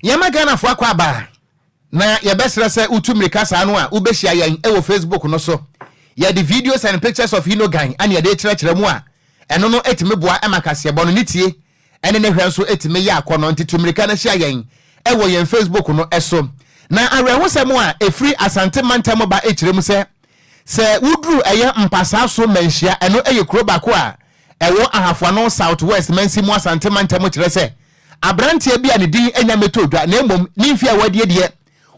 Yɛma Ghanafoɔ akɔ aba na yɛbɛsrɛ sɛ wotu mmirika saa no a wobɛhyia yɛn wɔ Facebook no so. Yɛde videos and pictures of Hinogan ane yɛde rekyerɛkyerɛ mu a ɛno no tumi boa ma kaseɛbɔ no ne tie ne ne hwɛ nso tumi yɛ akɔnnɔ nti tu mmirika na hyia yɛn wɔ yɛn Facebook no so. Na awerɛhosɛm a ɛfiri Asante mantam ba kyerɛ mu sɛ sɛ woduru ɛyɛ Mpasaa so manhyia ɛno yɛ kuro baako a ɛwɔ Ahafoano South West mansin mu Asante mantam kyerɛ sɛ Aberanteɛ bi a ne din nnya mmɛtɔɔ dwa na mmom ne mfeɛ a wadie deɛ,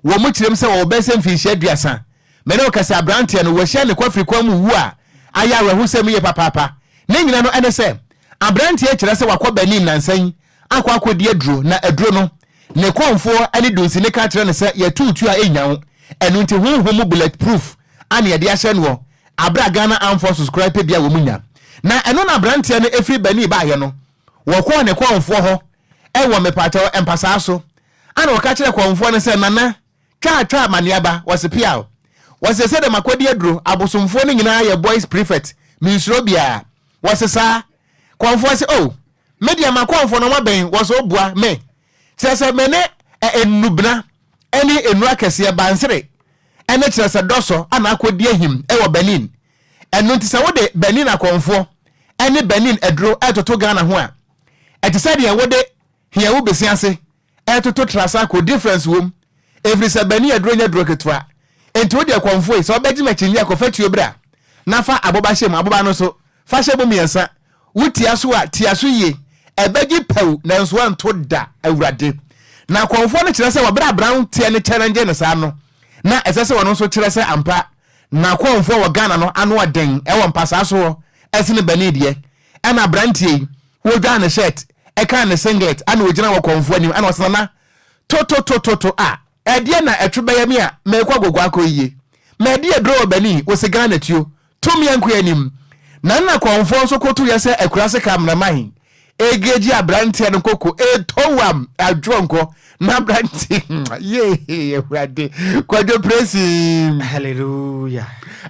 wɔn kyerɛm sɛ ɔwɔ bɛyɛ sɛ mfinhyia aduasa. Me ne wo kasa aberanteɛ no, wahyia ne kwafiri kwan mu wuo a ayɛ awerɛhosɛm yie papaapa. Ne nyina no ɛne sɛ, aberanteɛ yi kyerɛ sɛ wakɔ Benin nnansa yi akɔ akɔdi aduro na aduro no, ne kɔmfoɔ ne dunsini ka kyerɛ no sɛ yɛto tuo a ɛnnya wo, ɛno nti honhom mu bullet proof a na yɛde ahyɛ noɔ aberɛ a Ghana Armed Forces koraa pɛ bi a wɔn nnya. Na ɛno na aberanteɛ no firi Benin baeɛ no, Wɔkɔɔ ne kɔmfoɔ hɔ wɔ mepaakyɛw mpasaa so. Ana ɔka kyerɛɛ kɔmfoɔ no sɛ, Nana, twaa twaa amaneaba. Wɔse peaw. Wɔse sɛdeɛ makɔdi aduro, abosomfoɔ no nyinaa yɛ boys prefect, mensuro biara. Wɔse saa? Kɔmfoɔ se, oh, me deɛ makɔmfoɔ no wɔabɛn, wɔse obua me. Kyerɛ sɛ me ne nnubena ne nnuro akɛseɛ, bansere ne kyerɛ sɛ dɔsɔ ana akɔdi ahim wɔ Benin. Ɛno nti sɛ wode Benin akɔmfoɔ ne Benin aduro retoto Ghana ho a, ɛte sɛ deɛ wode Hiawu bese ase retoto Trasacco, difference wom, ɛfiri sɛ Benin aduro nyɛ duro ketewa. Enti wo deɛ kɔmfoɔ yi, sɛ wobɛgye me akyinnye a, kɔfa tuo bra na fa aboba hyɛ mu, aboba no nso, fa hyɛ mu mmiɛnsa. Wotia so a, tia so yie. Ɛbɛgye pɛw nanso ɛnto da, Awurade. Na kɔmfoɔ no kyerɛ sɛ wɔ berɛ a aberanteɛ no challenge no saa no, na ɛsɛ sɛ ɔno nso kyerɛ sɛ ampa N'akɔmfoɔ wɔ Ghana no ano ɔden wɔ mpasaa so hɔ sene Benin deɛ. Ɛna abranteɛ yi, wɔdwaa ne shirt, ɛkaa ne singlet, ɛna ɔgyina wɔ kɔmfoɔ anim, ɛna ɔse Nana, tototototo a, ɛdeɛ na ɛtwe bɛyɛ me a merekɔ agogo akɔ yie? Madi aduro wɔ Benin, wose Ghana tuo, to me anku anim. Na nna kɔmfoɔ nso kotoeɛ sɛ akuraase kameraman Egeji abranteɛ no koko etowam adwonkɔ na abrante yee awurade kwadwo presi. Hallelujah.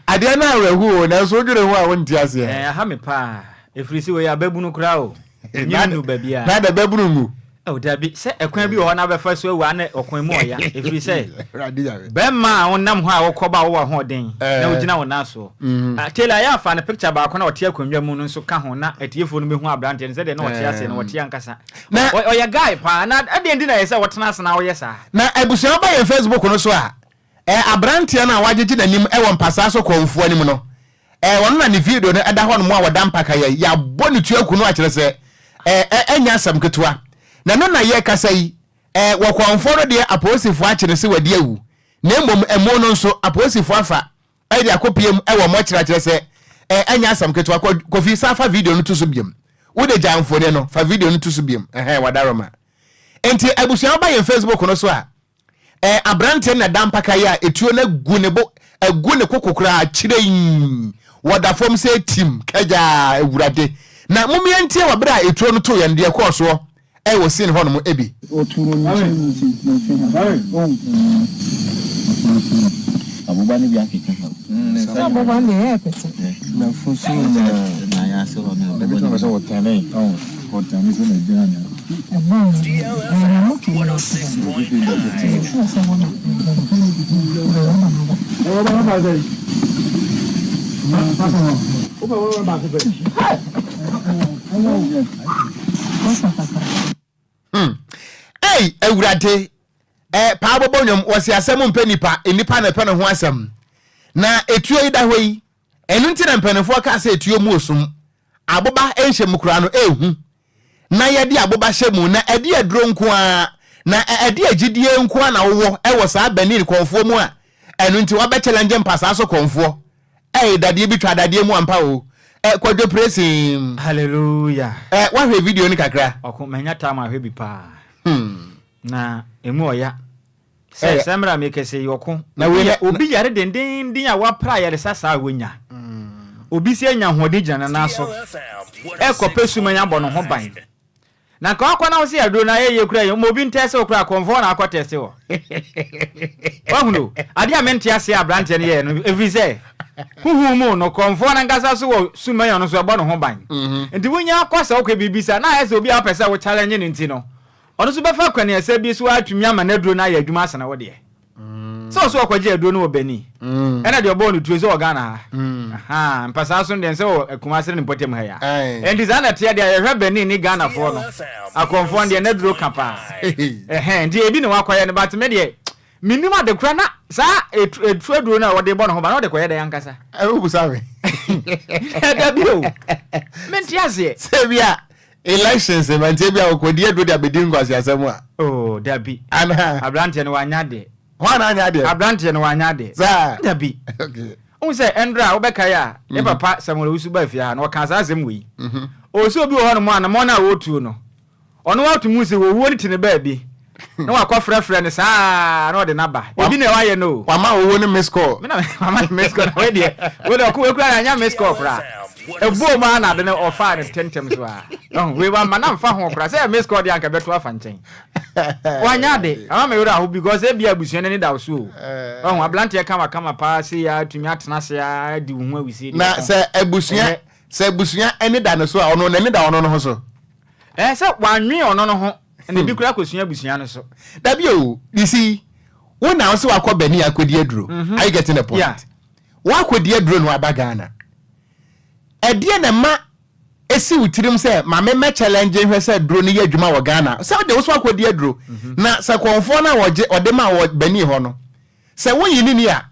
Adeɛ no awerɛho o nanso wodwene ho a wonte aseɛ. Ɛɛ aha me paa ɛfiri sɛ wei ababunu koraa o ɛnyini nnu baabiara. Na da babunu ngu. Oh dabi sɛ ɛkwan bi wɔ hɔ na bɛfa so awu a na ɔkwan mu ɔya ɛfiri sɛ bɛrima a wonam hɔ a wokɔba a wowɔ ahoɔden na wogyina wo nan soɔ. Ah, Taylor ayɛ afa no picture baako na ɔte akonnwa mu no nso ka ho na atiefoɔ no bɛhu aberanteɛ no sɛdeɛ na ɔte aseɛ no ɔte ankasa. Na Ɔyɛ guy paa na ɛdeɛn nti na ɛyɛ sɛ wotena ase na woyɛ saa? Na abusua woba yɛn Facebook no so a, eh, aberanteɛ no a wagyegye n'anim wɔ mpasaa so kɔmfoɔ anim no, eh, ɔno na ne video no ɛda hɔ nom a wɔda mpaka yɛ, yɛabɔ ne tuaku no akyerɛ sɛ, eh, ɛnyɛ asɛm ketewa. Na ɛno na yɛrekasa yi, eh, wɔ kɔmfoɔ no deɛ apolisifoɔ akye no sɛ wadi awu, na mmom ɛmo no nso apolisifoɔ afa de akɔpiem wɔ mɔkyerɛ akyerɛ sɛ, eh, ɛnyɛ asɛm ketewa. Kofi, san fa video no to so biom. Wode gyaa mfoni no, fa video no to so biom. Ɛhɛn, wadaroma. Enti abusua woba yɛn Facebook no so a, Eh, aberanteɛ na da mpaka yi a etuo no agu ne bo, agu ne koko koraa kyerɛnn. Wɔda fam sɛ tim, kagyaa, Awurade. Na mommia ntie wɔ berɛ a etuo no too yɛn deɛ ɛkɔɔ soɔ wɔ scene hɔ nom bi. Ɔtuu no ne tirim nti na ofi ha. Ohu. Aboba no bi akeka ha o. Sɛ aboba no deɛ ɛyɛ pete. Na fu so nyinaa. Na ayɛ ase hɔ no aboba no bi. Ɛbi sɛ wɔtɛne, wɔtɛne sɛ na gyina nea. Ɛbɔ no ɛyɛ na moto no ɛyɛ sure sɛ wɔna ɛbɔ no wode rɔba no ba. Rɔba no ba sɛn? Wopɛ rɔba baako pɛ. Rɔba kakra. Hmm. Ei, Awurade, eh, paa bɔbɔ nnwom, wɔse asɛm mpɛ nipa, nnipa na ɛpɛ ne ho asɛm. Na etuo yi da hɔ yi, ɛno nti na mpanimfoɔ kaa sɛ etuo mu osum, aboba nhyɛ mu koraa no ehu. Na yɛde aboba hyɛ mu, na ɛde aduro nko ara, na ɛde agyidie nko ara na wowɔ ɛwɔ saa Benin kɔnfoɔ mu a, ɛno nti wabɛ challenge mpasaa so kɔnfoɔ. Ɛy, dadeɛ bi twa dadeɛ mu ampa o. Ɛ, Kwadwo Presin. Hallelujah. Ɛ, woahwɛ video no kakra? Ɔko, manya time ahwɛ bi paa. Hmm. Na emu ɔya. Sɛ Ɛyɛ. sɛ mmerɛ a mekɛsɛ yi ɔko. Na Obi wei ya, na, obi yare dendenden a wapra ayaresa saa a wanya. Obi sɛ anya ahoɔden gyina ne nan so. Ɛkɔpɛ suman abɔ ne ho ban. Na nka wakɔ na wo se aduro no ayɛ yie koraa yi ma obi ntɛste wo koraa kɔmfɔ na akɔ tɛste wɔ. Wahunu adeɛ a mente aseɛ a aberanteɛ no yɛɛ no ɛfiri sɛ huhu mu no kɔmfoɔ no ankasa so wɔ suman ɔno nso ɛbɔ ne ho ban. Nti wonya akɔ sɛ wokɔ biribi sa na ayɛ sɛ obi a wopɛ sɛ wo challenge no nti no. Ɔno nso bɛfa kwaniasa bi so atumi ama n'aduro no ayɛ adwuma asene wo deɛ. Sɛ ɔso ɔkɔgye aduro no wɔ Benin, ɛna deɛ ɔbɔɔ no tuo sɛ wɔ Ghana ha. Ahaa, mpasaa so no deɛ nsɛ wɔ Kumasi ne ne mpɔtam ha yi a. Ɛnti saa na ɛteɛ deɛ a, yɛhwɛ Benin ne Ghanafoɔ no, akɔmfoɔ no deɛ n'aduro ka paa. Ɛhɛn, nti ebi na wakɔyɛ no, but me deɛ, mennim ade koraa na saa etu etu aduro no a wɔde bɔ ne ho ban no wɔde kɔyɛ dɛn ankasa? Wobusa me. Dabi o, mente aseɛ. Sɛ bi a Elections ma nti ebia ɔkɔdi aduro de abɛdi nkwaseasɛm a. Oh dabi. Anaa. Abranteɛ no wanyɛ adeɛ. Hwan na anyɛ adeɛ? Abranteɛ no wanyɛ adeɛ. Saa. Dabi. Okay. Wohu sɛ ɛndra a wobɛkae a yɛ papa Samuel Owusu baa fie ha no ɔkaa saa asɛm wei. Ɔsɛ obi wɔ hɔnom a anamɔn no a ɔretuo no ɔno ara tumi hu sɛ owuo no te ne baabi na wakɔfrɛfrɛ no saa na ɔde no aba. Ebi na wayɛ no o. Wama owuo no miss call. Me na mama no miss call na wei deɛ wei deɛ ɔko wei koraa anya miss call koraa. Ɛbɔɔ mu ara na ade no ɔfaa no ntɛmntɛm so ara. Ɔho wei wamma no amfa ho koraa sɛ ɛyɛ miss call deɛ anka ɛbɛto afa nkyɛn. Wanyɛ ade ama me werɛ aho because ebia abusua no ani da wo so o. Ɔho abranteɛ kama kama paa sei ara tumi atena ase ara adi wo ho awisie deɛ Na ɔho. sɛ abusua Ɛnyɛ. sɛ abusua ani da ne so a ɔno n'ani da ɔno no ho so. Ɛɛ sɛ wannwen ɔno no ho na ebi koraa kɔsua abusua no so. Dabi o, you see, wo na wo sɛ wakɔ Benin akɔdi aduro. Are you getting the point? Yeah. Wakɔdi aduro na waba Ghana. Ɛdeɛ na ɛma esi wo tirim sɛ ma me mɛ challenge nhwɛ sɛ aduro no yɛ adwuma wɔ Ghana. Sɛ wode wo so akɔdi aduro. Na sɛ kɔnfoɔ no a wɔgye ɔde ma wɔ Benin hɔ no, sɛ wonyi ne ni a,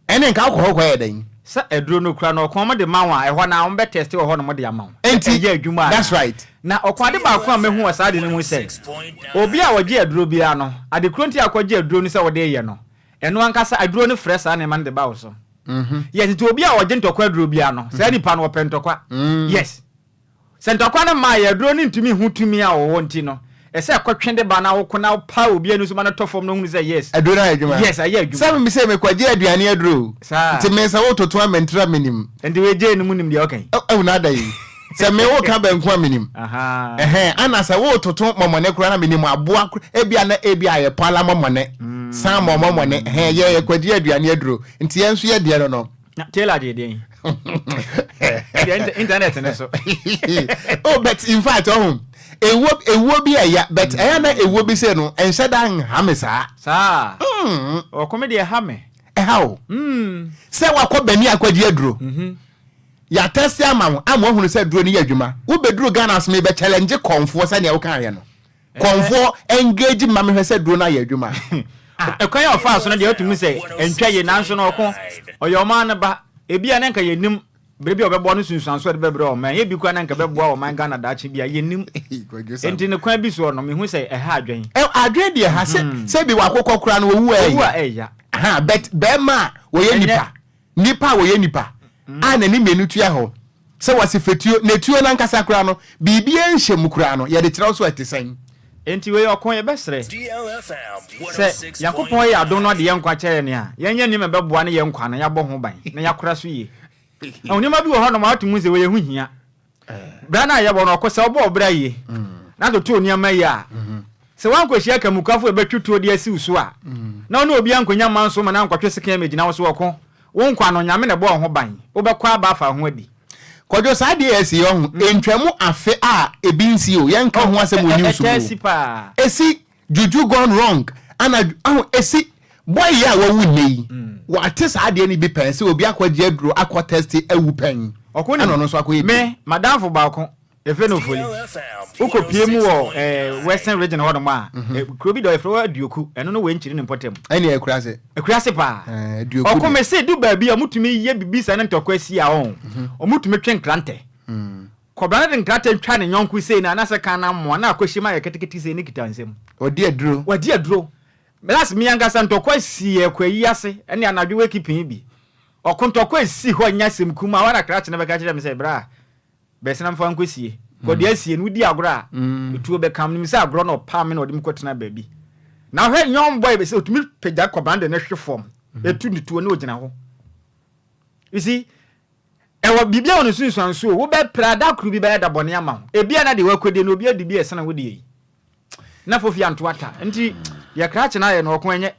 Ɛne nka wokɔ hɔ kɔyɛ dɛn? Sɛ aduro no kura no ɔko wɔn de ma wo a ɛhɔ no ara wɔn bɛ test wɔ hɔ nom de ama wo sɛ Enti ɛyɛ adwuma anaa. that's right. Na ɔko ade baako a mɛhu wɔ saa ade no mu sɛ obi a ɔgye aduro biara no ade koro nti a ɔkɔgye aduro no sɛ wode reyɛ no ɛno ankasa aduro no frɛ saa nneɛma no de ba wo so. Yes nti obi a ɔgye ntɔkwa aduro biara no saa nipa no ɔpɛ ntɔkwa. Yes. Sɛ ntɔkwa no mmaeɛ a, aduro no ntumi nhu tumi a ɔwɔ nti no, ɛsɛ ɛkɔtwe de ba na woko na wopae obi ani so ma no tɔ fam na ɔhunu sɛ yes. Aduro no ayɛ adwuma. Yes, ayɛ adwuma. Sɛ me sɛ mekɔgye aduane aduro o. Saa. Nti me sɛ wototo a mentira menim. Nti wei gyee no mu nim deɛ ɔka yi. Ɛw na ada yi. Sɛ me woka banku a menim. Ahaa. Ɛhɛn, ana sɛ wototo mɔmɔne koraa na menim aboa koro, ebia na ebia ayɛ pala mɔmɔne, salmon mɔmɔne, ɛhɛn, yɛ yɛkɔgye aduane aduro. Nti yɛn nso yɛ deɛ no no. Na Taylor deɛ deɛn? Deɛ internet ne so. Oh, but in fact, ɔho ewuo ewuo bi ɛya but ɛyɛ na ewuo bi sɛ no ɛnhyɛ da nha me saa. Saa. Ɔko me deɛ ɛha me. Ɛha o. Sɛ wakɔ bɛni akɔgye aduro. Yɛatɛse ama wo ama wahunu sɛ aduro no yɛ adwuma. Wobɛduru Ghana so mebɛ challenge kɔnfoɔ sɛdeɛ wokaeɛ no. Kɔmfoɔ engage ma mehwɛ sɛ duro no ayɛ adwuma. Ɛkwan a ɔfaa so no deɛ wotumi sɛ ɛntwa yie nanso no ɔko ɔyɛ ɔman no ba ebia na nka yɛnnim berɛ bi a ɔbɛboa no sunsuanso a ɛde bɛbrɛ ɔman ebi koraa na nka ɛbɛboa ɔman Ghana daakye bi a yɛnnim enti no kwan bi soɔ no mehu sɛ ɛha adwen. Adwen deɛ ɛha sɛ sɛ bi wakokɔ koraa no owu a ɛya. Owu a ɛya. Aha but bɛrima a wɔyɛ nipa Nnipa a wɔyɛ nnipa a n'ani mmienu tua hɔ sɛ wɔse fatuo, na tuo no ankasa koraa no, biribiara nhyɛ mu koraa no, yɛde kyerɛ wo so a, ɛte sɛn? Enti wei ɔko yɛbɛsrɛ sɛ Nyankopɔn yɛ adom na ɔde yɛn nkwa kyɛ yɛn a, yɛnyɛ nneɛma ɛbɛboa ne yɛn nkwa no yɛabɔ ho ban na yɛakora so yie. Nneɛma bi wɔ hɔnom a wotumi hu sɛ wei ɛho hia. Bra no a yɛbɔ no ɔko sɛ wobɔ wo bra yie na toto nneɛma yie a, sɛ woankɔhyia kamukafo a ɛbɛtwe tuo de asi wo so a, na wo ne obi ankɔnya manso ma no ankɔtwe sekan ammɛgyina wo so ɔko, wo nkwa no, Nyame na ɛbɔɔ ho ban, wobɛkɔ aba afa ho adi. Kwadwo, saa adeɛ a asi yi, ɔho, ɛntwa mu afe a ebi nsi o, yɛnka ho asɛm wɔ news mu Ɛtaa si o. paa. Ɛsi, juju gone wrong, ana, aho, ɛsi, boy yi a wawu nnɛ yi, wate saa adeɛ no bi pɛn sɛ obi akɔgye aduro akɔ tɛste awu pɛn, Ɔko ɛna nim, ɔno nso akɔyɛ bi. me, m'adamfo baako, Yɛfrɛ no Ofoli. Wokɔpue mu wɔ eh, Western Region hɔnom a, eh, kuro bi da hɔ yɛfrɛ hɔ Aduoku. Ɛno no wɔ Nkyiri ne mpɔtam. Ɛne Akuraase. Akuraase paa. Eh, Aduoku Ɔko deɛ. me se du baabi a wɔtumi yɛ biribi saa ne ntɔkwa si a ɔn. Wɔtumi twe nkrantɛ. Kɔbra no de nkrantɛ twa ne yɔnko sei na anaasɛ kan no amoa na akɔhyɛ mu ayɛ ketekete sei ne kita nsam. Ɔdi aduro. Wadi aduro. Last me ankasa ntɔkwa sii ɛkɔ ayi ase ɛne anadwo wake pii bi. Ɔko ntɔkwa si hɔ nyɛ asɛm kumaa hɔ na krakye no bɛka kyerɛ me sɛ bra Bɛsena mfa nkɔsie. Kɔ deɛ asie no, wodi agorɔ a, etuo bɛka wo. Menim sɛ agorɔ na ɔpaa me na ɔde me kɔtenaa baabi. Na hwɛ young boy bi sɛ ɔtumi pagya kɔbran de no hwe fam, ɛtu ne tuo na ɔgyina hɔ. You see, ɛwɔ biribi a wɔ ne nsunsuansoɔ o, wobɛpra da koro bi bɛyɛ da bɔne ama wo. Ebia na deɛ woakɔdie no, obi adi bi a ɛsene wo deɛ yi. Na Fofi anto ata. Nti deɛ krakye no ayɛ no ɔko ɛnyɛ.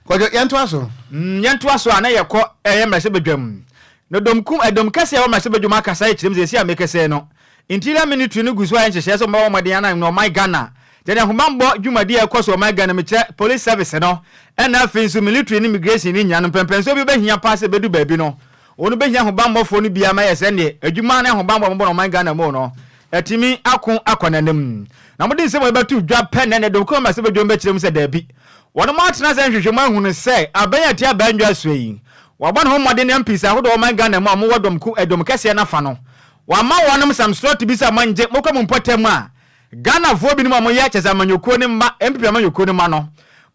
Kwadwo, yɛntoa so. Mm, yɛntoa so a na yɛkɔ ɛyɛ mmarahyɛbadwam. Na dɔm kum, ɛdɔm kɛseɛ a ɛwɔ mmarahyɛbadwam akasa kyerɛ mu sɛ seesei a mekasa yi no, Interior Ministry no gu so ayɛ nhyehyɛɛ sɛ wɔbɛbɔ mmɔden anam na ɔman Ghana. Gyɛne ahobanbɔ dwumadi a ɛkɔ so wɔ ɔman Ghana mu kyerɛ Police Service no ɛna afei nso Military ne Immigration no nyinaa no mpɛnpɛnsoɔ bi bɛhia paa sɛ ɛbɛdu baabi no wɔn bɛhia ahobanbɔfoɔ no bi ama yɛ sɛdeɛ adwuma ne ahobanbɔ a wɔbɔ no ɔman Ghana mu no atumi ako akɔ n'anim. Na wɔde nsɛm a wɔbɛto dwa pɛ na ɛnɛ dɔm kuo mmarahyɛbadwam bɛkyerɛ mu sɛ daabi. Wɔn atena sɛ nhwehwɛmu ahunu sɛ aban a ɛte abannwa soɔ yi wɔabɔ ne ho mmɔden ne MPs ahodoɔ wɔ ɔman Ghana mu a wɔwɔ dɔm ku ɛdɔm kɛseɛ no afa no wɔama wɔnom some slot bi sɛ mongye mokɔ mo mpɔtam a Ghanafoɔ binom a wɔyɛ kyɛsɛ amanyɔkuo no mma, NPP amanyɔkuo no mma no,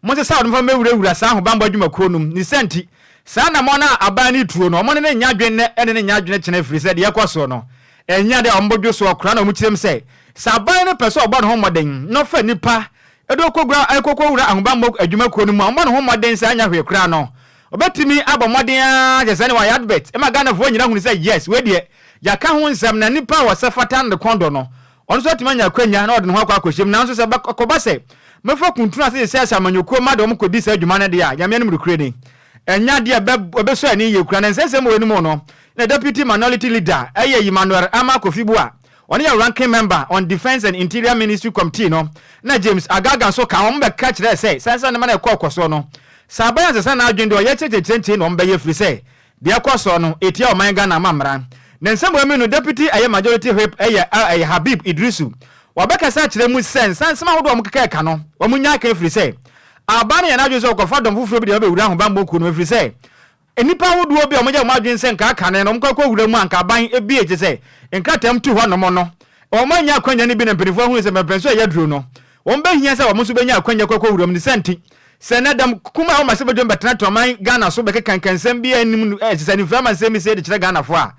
monsesa wɔn mfa mmɛwurawura saa ahobanbɔ adwumakuo no mu. Ne saa nti, saa anammɔn no a aban no retuo no, wɔne no nnyɛ adwene nnɛ ne no nnyɛ adwene kyena ɛfiri sɛ deɛ ɛrekɔ soɔ no, ɛnyɛ adeɛ a wɔbɔdwo soɔ koraa na wɔkyerɛ mu sɛ, sɛ aban no pɛ sɛ ɔbɔ ne ho mmɔden na ɔfa nnipa de kɔwura ahobanbɔ adwumakuo no mu a, wɔmmɔ ne ho mmɔden sɛ anyɛ hwee koraa no, ɔbɛtumi abɔ mmɔden ara kyɛ sɛ ne wayɛ advert ma Ghanafoɔ nyina hunu sɛ yes, wei deɛ yɛaka ho nsɛm na nnipa a wɔsɛ fata ne kɔn dɔ no, Ɔno nso atumi anya akwanya na ɔde ne ho akɔ akɔhyɛ mu. Nanso sɛ ɛkɔba sɛ mɛfa kuntunu ase de sɛ amanyɔkuo mma de wɔn kɔdi saa dwuma no deɛ a, Nyame anim nokorɛ ni, ɛnyɛ adeɛ a ɛbɛsɔ ani yie koraa. Na nsɛnsɛm wei no mu no, na Deputy Minority Leader yɛ Emmanuel Armah Kofi Buah, ɔno yɛ Ranking Member on Defence and Interior Ministry Committee no, na James Agalga nso ka ho. Wɔbɛka kyerɛɛ sɛ saa nneɛma no a ɛkɔɔ kɔ soɔ no, sɛ aban ansesa n'adwene deɛ ɔyɛ kyerɛkyerɛkyerɛnkyee na wɔbɛyɛ ɛfiri sɛ Deɛ ɛkɔ soɔ no ɛtia ɔman Ghana amammara. Ne nsɛm wɔ mu no Deputy ɛyɛ Majority Whip ɛyɛ ɛyɛ Habib Iddrisu wabɛkasa akyerɛ mu sɛ nsansɛm ahodoɔ a wɔkeka ɛka no wɔn nyaa ka ɛfiri sɛ aban no yɛ n'adwene sɛ ɔkɔfa dɔm foforɔ bi de abɛwura ahobanbɔ kuo no mu ɛfiri sɛ nnipa ahodoɔ bi a wɔyɛ wɔn adwene sɛ nka akane no wɔkɔ akɔwura mu a nka aban ebie kyerɛ sɛ nkrataa mu tu hɔ nom no wɔn anya akwanya no bi na mpanimfoɔ ahunu sɛ mpɛmpɛnso a ɛyɛ duro no wɔn bɛhia sɛ wɔn nso bɛnya akwanya kɔ akɔwura mu ne sɛ nti Sɛ nnɛ dɛm kum a wɔma sɛ badwam bɛtenatena ɔman Ghana so bɛkeka nkansɛm bi a ɛnnim no, ɛɛ, sɛ anifuraema nsɛm bi sei de kyerɛ Ghanafoɔ a,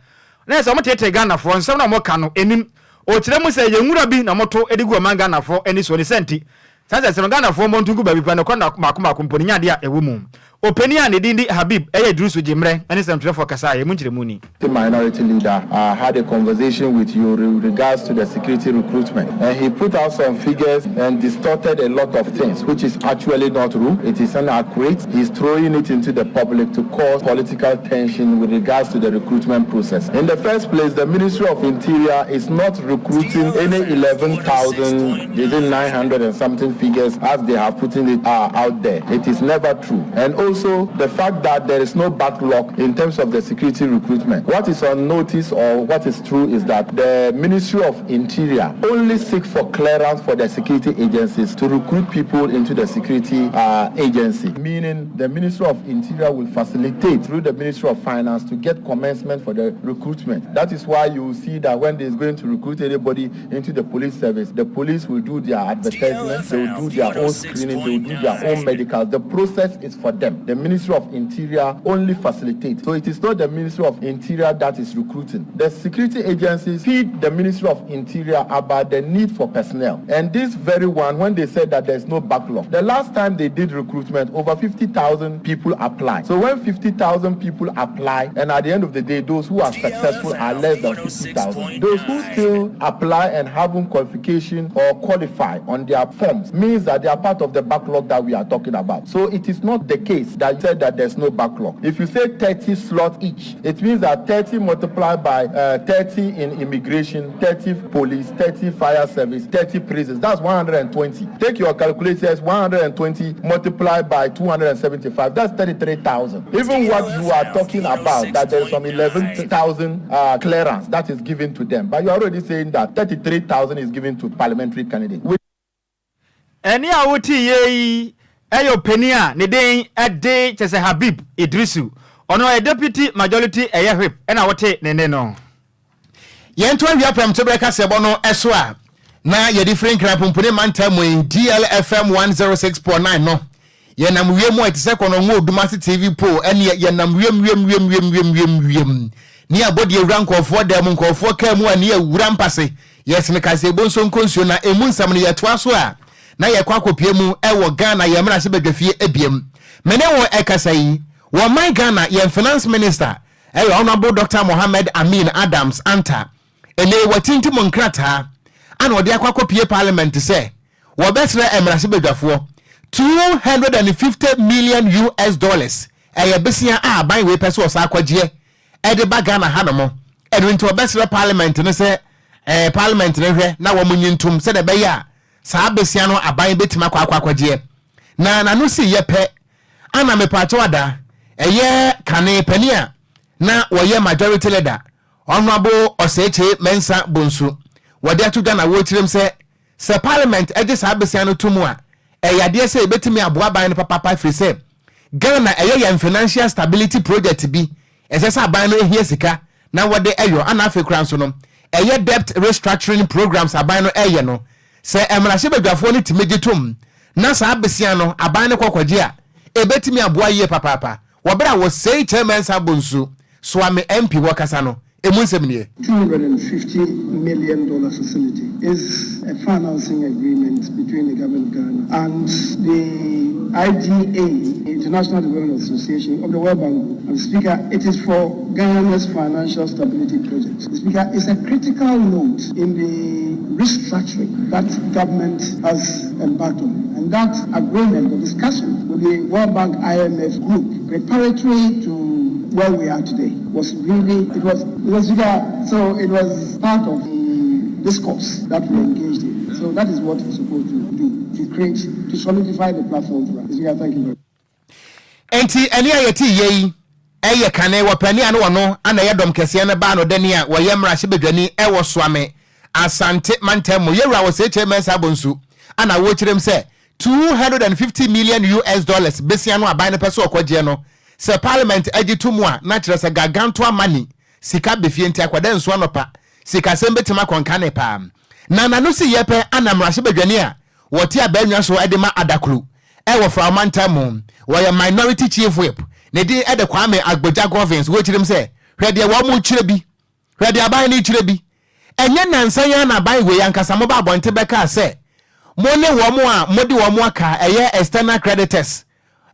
na ɛyɛ sɛ wɔteetee Ghanafoɔ, nsɛm no a wɔka no, ɛnnim. Ɔkyerɛ mu sɛ ɛyɛ nwura bi na wɔto de gu ɔman Ghanafoɔ ani soɔ, ne saa nti, saa nsɛnsɛm no Ghanafoɔ mmɔ nto ngu baabi koraa, nokorɛ no mmaako mmaako mpo no nyɛ adeɛ a ɛwɔ mu. Ɔpanin a ne din de Habib ɛyɛ Idrisu Gyemmerɛ ne nsɛmtwerɛfoɔ kasaeɛ, emu nkyerɛmu ni. The minority leader uh, had a conversation with you with regards to the security recruitment and he put out some figures and distorted a lot of things which is actually not true. It is inaccurate. He's throwing it into the public to cause political tension with regards to the recruitment process. In the first place, the Ministry of Interior is not recruiting any 11,900 and something figures as they have put it uh, out there. It is never true. And also the fact that there is no backlog in terms of the security recruitment. What is on notice or what is true is that the Ministry of Interior only seek for clearance for the security agencies to recruit people into the security uh, agency, meaning the Ministry of Interior will facilitate through the Ministry of Finance to get commencement for the recruitment. That is why you will see that when they is going to recruit anybody into the police service, the police will do their advertisement, they will do their own screening, they will do their own medicals. The process is for them. The Ministry of Interior only facilitates. So it is not the Ministry of Interior that is recruiting. The security agencies feed the Ministry of Interior about the need for personnel. And this very one, when they said that there's no backlog, the last time they did recruitment, over 50,000 people applied. So when 50,000 people apply, and at the end of the day, those who are successful are less than 50,000. Those who still apply and haven't qualification or qualify on their forms means that they are part of the backlog that we are talking about. So it is not the case that you said that there's no backlog. If you say 30 slots each, it means that 30 multiplied by uh, 30 in immigration, 30 police, 30 fire service, 30 prisons. That's 120. Take your calculators, 120 multiplied by 275. That's 33,000. Even what you are talking about, that there is some 11,000 uh, clearance that is given to them. But you're already saying that 33,000 is given to parliamentary candidates. Ɛnne a woteeɛ yi yɛ ɔpanin a ne din de kyɛ sɛ Habib Iddrisu. Ɔno ɔyɛ Deputy Majority ɛyɛ Whip ɛna wote ne nne no. Yɛnto awia prɛmtoberɛ kaseɛbɔ no so a na yɛde firi Nkran Pumpuni mantam mu yi, DLFM 106.9 no. Yɛnam wiem a ɛte sɛ kɔnɔngo Odumase TV pole ɛneɛ yɛnam wiem wiem wiem wiem wiem wiem wiem ne abɔ deɛ wura nkurɔfoɔ dan mu nkurɔfoɔ kaa mu a ne awura mpase yɛsene kaseɛbɔ nso nkɔ na ɛmu nsɛm no yɛtoa so a na yɛkɔ akɔpie mu ɛwɔ Ghana yɛn mmarahyɛ badwafie ebiem me ne wo ɛkasa yi wɔ man Ghana yɛn finance minister ɛyɛ Honourable Dr. Mohammed Amin Adams Anta ɛnɛ watintim nkrataa ana ɔde akɔ akɔpie parliament sɛ Wɔbɛsrɛ mmarahyɛbadwafoɔ 250 million US dollars, ɛyɛ besea a aban wei pɛ sɛ ɔsan kɔgyeɛ ɛde ba Ghana ha nom. Ɛno nti wɔbɛsrɛ parliament no sɛ ɛɛ parliament no hwɛ na wɔn nyi ntom sɛdeɛ ɛbɛyɛ a saa besia no aban bɛtumi akɔ akɔ akɔgyeɛ. Na n'ano si yɛ pɛ ana mepaakyɛw ada ɛyɛ kane panin a na wɔyɛ Majority Leader, Honourable Osei Kyei Mensah Bonsu, wɔde ato dwa na wɔrekyerɛm sɛ sɛ Parliament gye saa besia no to mu a, ɛyɛ adeɛ sɛ ɛbɛtumi aboa aban no papapa, ɛfiri sɛ Ghana ɛyɛ yɛn financial stability project bi, ɛsɛ sɛ aban no ɛhia sika na wɔde ɛyɔ. Ana afei koraa nso no, ɛyɛ debt restructuring programs aban no ɛyɛ no, sɛ mmarahyɛbadwafoɔ no tumi gye tom na saa besia no aban no kɔkɔgye a, ɛbɛtumi aboa yie papaapa. Wɔberɛ a Osei Kyei Mensah Bonsu, Suame MP, wɔkasa no, ɛmu nsɛm nie. $250 million facility is a financing agreement between the government of Ghana and the IDA, International Development Association of the World Bank Group. And Speaker, it is for Ghana's financial stability project. Speaker, it's a critical note in the restructuring that government has embarked on. And that agreement, the discussion with the World Bank IMF group, preparatory to where we are today, was really, it was, so it was part of the discourse that we engaged in. So that is what it's supposed to do, to create, to solidify the platform for us. Speaker, thank you very much. Enti ɛne a yɛte yie yi ɛyɛ kane wɔ pani a no wɔno ana ɛyɛ dɔm kɛseɛ no baa no dani a wɔyɛ mmarahyɛbadwani ɛwɔ Suame Asante mantam mu, yɛwura Osei Kyei Mensah Bonsu, ana wɔkyerɛm sɛ 250 million US dollars besia no aban no pɛ sɛ ɔkɔgyeɛ no, sɛ Parliament agye to mu a, na kyerɛ sɛ gargantuan money, sika bɛfie. Nti akwadaa nsuo anɔpa sikasɛm bɛtumi akɔnka ne paa. Na n'ano si yɛ pɛ ana mmarahyɛbadwani a wɔte abannwa so de ma Adaklu ɛwɔ Framanta mu, wɔyɛ Minority Chief Whip, ne din ɛde Kwame Agbodza Governs, wɔkyerɛm sɛ hwɛ deɛ wɔn mo kyerɛ bi, hwɛ deɛ aban no kyerɛ bi. Ɛnyɛ nansa yɛn na aban wei ankasa mo ba abɔnten bɛka sɛ mo ne wɔn a mo de wɔn aka, ɛyɛ external creditors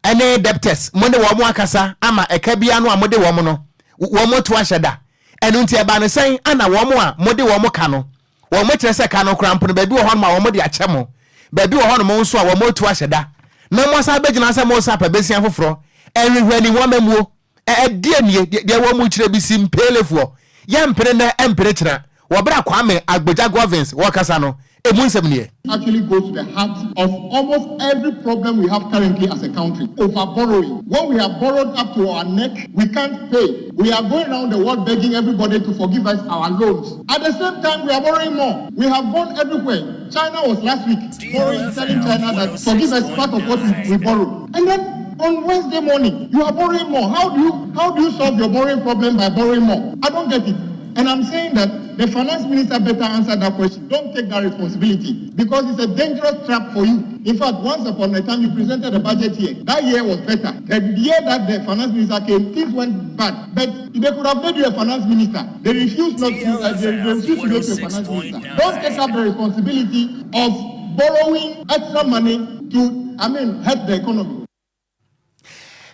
ɛne debtors, mo ne wɔn akasa ama ɛka bia no a mo de wɔn no wɔn to ahyɛ da. Ɛno nti ɛba ne sɛn ana wɔn a mo de wɔn ka no, wɔn kyerɛ sɛ ka no kora mpono baabi wɔ hɔnom a wɔn de akyɛ mo, baabi wɔ hɔnom nso a wɔn atu ahyɛ da, na mo asa bɛgyina sɛ mo sa apɛ besia foforɔ ɛhwehwɛ ni wɔn amuo ɛdeɛ nie deɛ wɔn mu kyerɛ bi si mpeelefoɔ yɛmpene nɛ ɛmpene kyerɛ. Wɔbrɛ Kwame Agbodza Governs wɔkasa no, emu nsɛm nie. Actually goes to the heart of almost every problem we have currently as a country. Over borrowing. When we have borrowed up to our neck, we can't pay. We are going around the world begging everybody to forgive us our loans. At the same time, we are borrowing more. We have gone everywhere. China was last week borrowing, telling China that forgive us part of what we borrowed. And then on Wednesday morning, you are borrowing more. How do you solve your borrowing problem by borrowing more? I don't get it. And I'm saying that the finance minister better answer that question. Don't take that responsibility because it's a dangerous trap for you. In fact, once upon a time you presented a budget here. That year was better. The year that the finance minister came, things went bad. But they could have made you a finance minister. They refused not to. They refused to make you a finance minister. Don't take up the responsibility of borrowing extra money to, I mean, help the economy.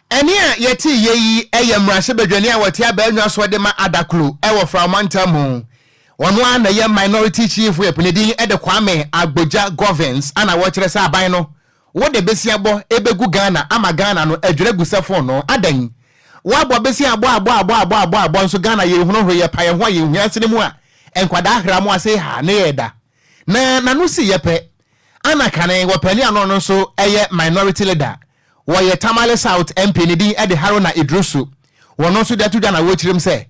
Ɛne a yɛte yɛ yi ɛyɛ mmarahyɛbadwani a wɔte abannwa so de ma Adaklu ɛwɔ Framanta mu, ɔno a na yɛ Minority Chief Whip, ne din ɛde Kwame Agbodza Governs, ana wɔkyerɛ sɛ aban no wode besia bɔ ɛbɛgu Ghana ama Ghana no adwira gu sɛ fon no adan woabɔ besia abɔ abɔ abɔ abɔ abɔ abɔ nso Ghana yɛhunu hwee, yɛ pa yɛn ho a yɛhua sene mu a nkwadaa ahra mu ase ha ne yɛ da. Na n'ano si yɛ pɛ ana kane wɔpani ano no nso ɛyɛ Minority Leader, wɔyɛ Tamale South MP, ne din ɛde Haruna Idrisu, wɔn nso de ato dwa na wɔkyerɛm sɛ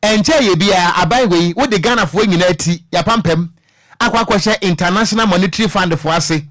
ɛnkyɛn yɛ biara aban wei wode Ghanafoɔ nyinaa ti yɛpampam akɔ akɔhyɛ International Monetary Fund foɔ ase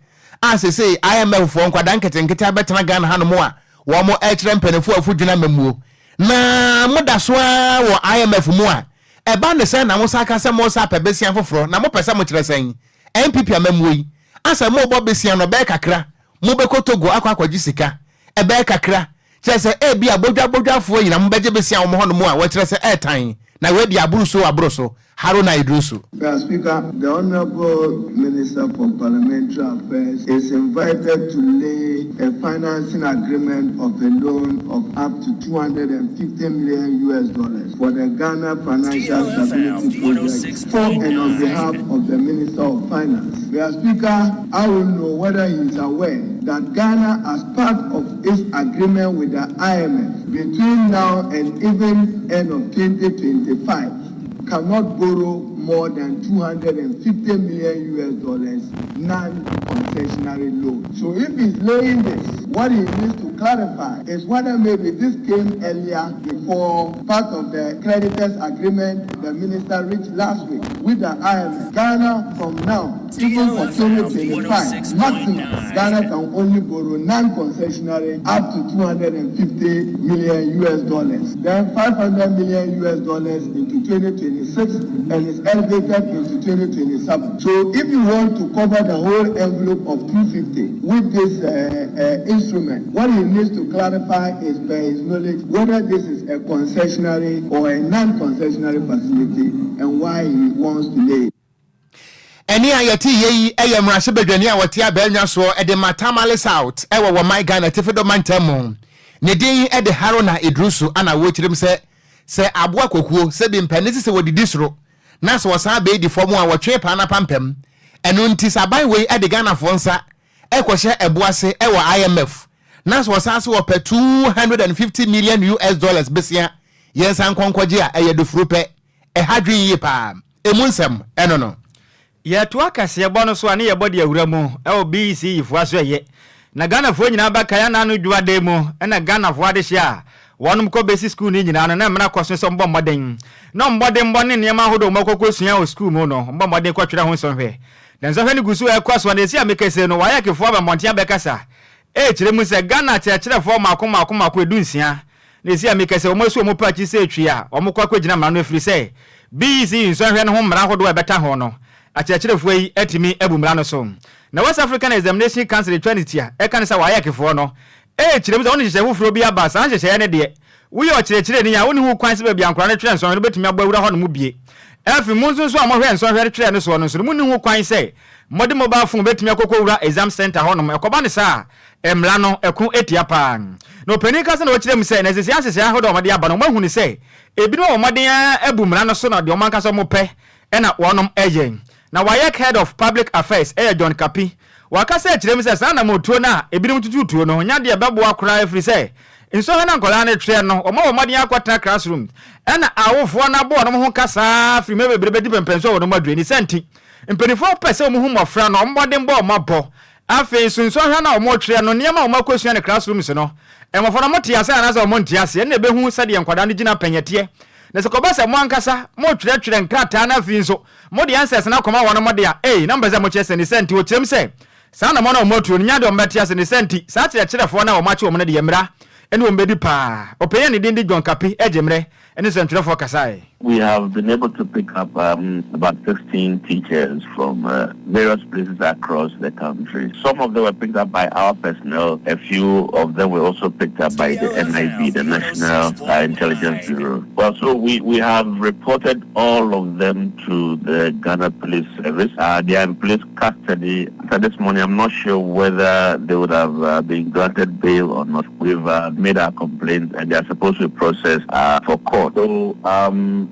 a sesei IMF foɔ nkwadaa nketenkete abɛtena Ghana hanom a wɔn ɛkyerɛ mpanimfoɔ afudwuna mmamuo na moda so ara wɔ IMF mu a, ɛba ne sɛ na mo sa aka sɛ mo sa apɛ besia foforɔ na mopɛ sɛ mokyerɛ sɛn? NPP amammuo yi asɛ mobɔ besia no ɛbɛyɛ kakra mobɛkɔ Togo akɔ akɔgye sika, ɛbɛyɛ kakra kyerɛ sɛ ebi a bodwabodwafoɔ nyina mobɛgye besia wɔn hɔnom a wɔkyerɛ sɛ ɛɛtan na wɔadi aboro so aboro so. Haruna Idrisu. Mr. Speaker, the Honorable Minister for Parliamentary Affairs is invited to lay a financing agreement of a loan of up to 250 million US dollars for the Ghana Financial Stability Project for and on behalf of the Minister of Finance. Mr. Speaker, I will know whether he is aware that Ghana, as part of its agreement with the IMF, between now and even end of 2025, cannot borrow more more than 250 million US dollars non-concessionary loan. So if he's laying this, what he needs to clarify is whether maybe this came earlier before part of the creditors agreement the minister reached last week with the IMF. Ghana from now, even for 2025, maximum, Ghana can only borrow non-concessionary up to 250 million US dollars. Then 500 million US dollars into 2026 and is elevated into 2027. So if you want to cover the whole envelope of 250 with this uh, uh, instrument, what he needs to clarify is by his knowledge whether this is a concessionary or a non-concessionary facility and why he wants to lay it. Ɛne a yɛte yɛ yi yɛ mmarahyɛbadwani a wɔte abɛɛnwa soɔ de ma Tamale South ɛwɔ wɔman Ghana atifi do mantam mu. Ne din de Haruna Iddrisu. Ana wɔkyerɛm sɛ aboa kokuo sɛbi mpɛne sɛ wɔdidi soro na sɛ wɔsan bɛɛdi fam a wɔtwe paa na pampam. Ɛno nti sɛ aban wei de Ghanafoɔ nsa ɛkɔhyɛ ɛbo ase ɛwɔ IMF na sɛ wɔsan so wɔpɛ 250 million US dollars besia yɛnsa nkɔnkɔgye a, ɛyɛ dofuro pɛ. Ɛha dwen yie paa. Emu nsɛm ɛno no. Yɛtoa kaseɛbɔ no so a, ne yɛbɔ de awura mu ɛwɔ BECE foɔ so. Ɛyɛ na Ghanafoɔ nyinaa bɛkae ana no dwuada mu ɛna Ghanafoɔ adehyɛ a wɔnom kɔ bɛsi school no nyinaa no na mmara kɔ so sɛ ɔmbɔ mmɔden na ɔmbɔdenbɔ ne nneɛma ahodoɔ ɔmɔkɔkɔ sua wɔ school mu no, ɔmbɔ mmɔden kɔtwerɛ ho nsɔhwɛ. Na nsɔhwɛ no gu so ɛkɔ so na ɛsi a mekɛse no, WAECfoɔ aba mmɔnten abɛkasa ɛkyerɛ mu sɛ Ghana kyerɛkyerɛfoɔ maako maako maako 16 na ɛsi a mekɛse wɔn asu wɔn pa akyi sɛ etwi a wɔn kɔ akɔgyina mmara no, afiri sɛ BECE nsɔhwɛ no ho mmara ahodoɔ a ɛbɛta ho no, akyerɛkyerɛfoɔ yi atumi abu mmara no so. Na West African Examination Council etwa ne ti a ɛka ne sɛ WAECfoɔ no ɛkyerɛ mu sɛ wɔn nhyehyɛ foforɔ bi aba. Saa nhyehyɛeɛ no deɛ, woyɛ ɔkyerɛkyerɛni a, wone ho kwan sɛ baabi ankora no twerɛ nsɔhwɛ no bɛtumi abɔ awura hɔ no mu bie. Afei mo nso a mohwɛ nsɔhwɛ no twerɛ no soɔ no nso no, monni ho kwan sɛ mode mobile phone bɛtumi akɔkɔ wura exam center hɔnom. Ɛkɔba ne saa a, mmara no ɛko etia paa. Na ɔpanin kasa na ɔkyerɛ mu sɛ na sisi ahyehyɛ ahodoɔ a wɔde aba no, wɔahu ne sɛ ebinom a wɔmmɔden abu mmara no so na deɛ wɔn ankasa wɔn pɛ ɛna wɔnom ɛyɛ. Na WAEC head of public affairs ɛyɛ John Kapi. Wakasa akyerɛ mu sɛ saa namotuo no a ebinom tututuo no nya deɛ bɛboa koraa, ɛfiri sɛ nsɔhwɛ no nkɔlaa no twerɛ no, ɔma wɔ mmɔden akɔtena classroom ɛna awofoɔ no abɔ wɔn ho kasaa firi mɛ bebree bɛdi pɛmpɛn so a wɔn aduro ni sɛ nti mpanimfoɔ pɛ sɛ wɔn hu mmɔfra no ɔmmɔden bɔ wɔn abɔ. Afei nso nsɔhwɛ no a wɔtwerɛ no, nneɛma a wɔn akɔsua no classrooms no, mmɔfra no mote ase anaasɛ wɔn nte ase, ɛna ɛbɛhu sɛdeɛ nkwadaa no gyina pɛnyɛteɛ. Na sɛ kɔba sɛ mo ankasa motwerɛtwerɛ nkrataa no, afei nso mode answers no akɔma wɔn mo de a, ei, na mpɛ sɛ mokyerɛ sɛ ne sɛ nti wɔkyerɛm sɛ saa na mo na wɔn atuo no nya deɛ wɔn bɛte ase. Ne sɛ nti saa kyerɛkyerɛfoɔ no a wɔn akye wɔn no deɛ, mmara ɛne wɔn bɛdi paa. Ɔpanyin a ne din de John Kapi agye mmerɛ ɛne nsɛntwerɛfoɔ kasaeɛ. We have been able to pick up about 16 teachers from various places across the country. Some of them were picked up by our personnel. A few of them were also picked up by the NIB, the National Intelligence Bureau. Well, so we have reported all of them to the Ghana Police Service. They are in police custody. So this morning, I'm not sure whether they would have been granted bail or not. We've made our complaints and they are supposed to be processed for court. So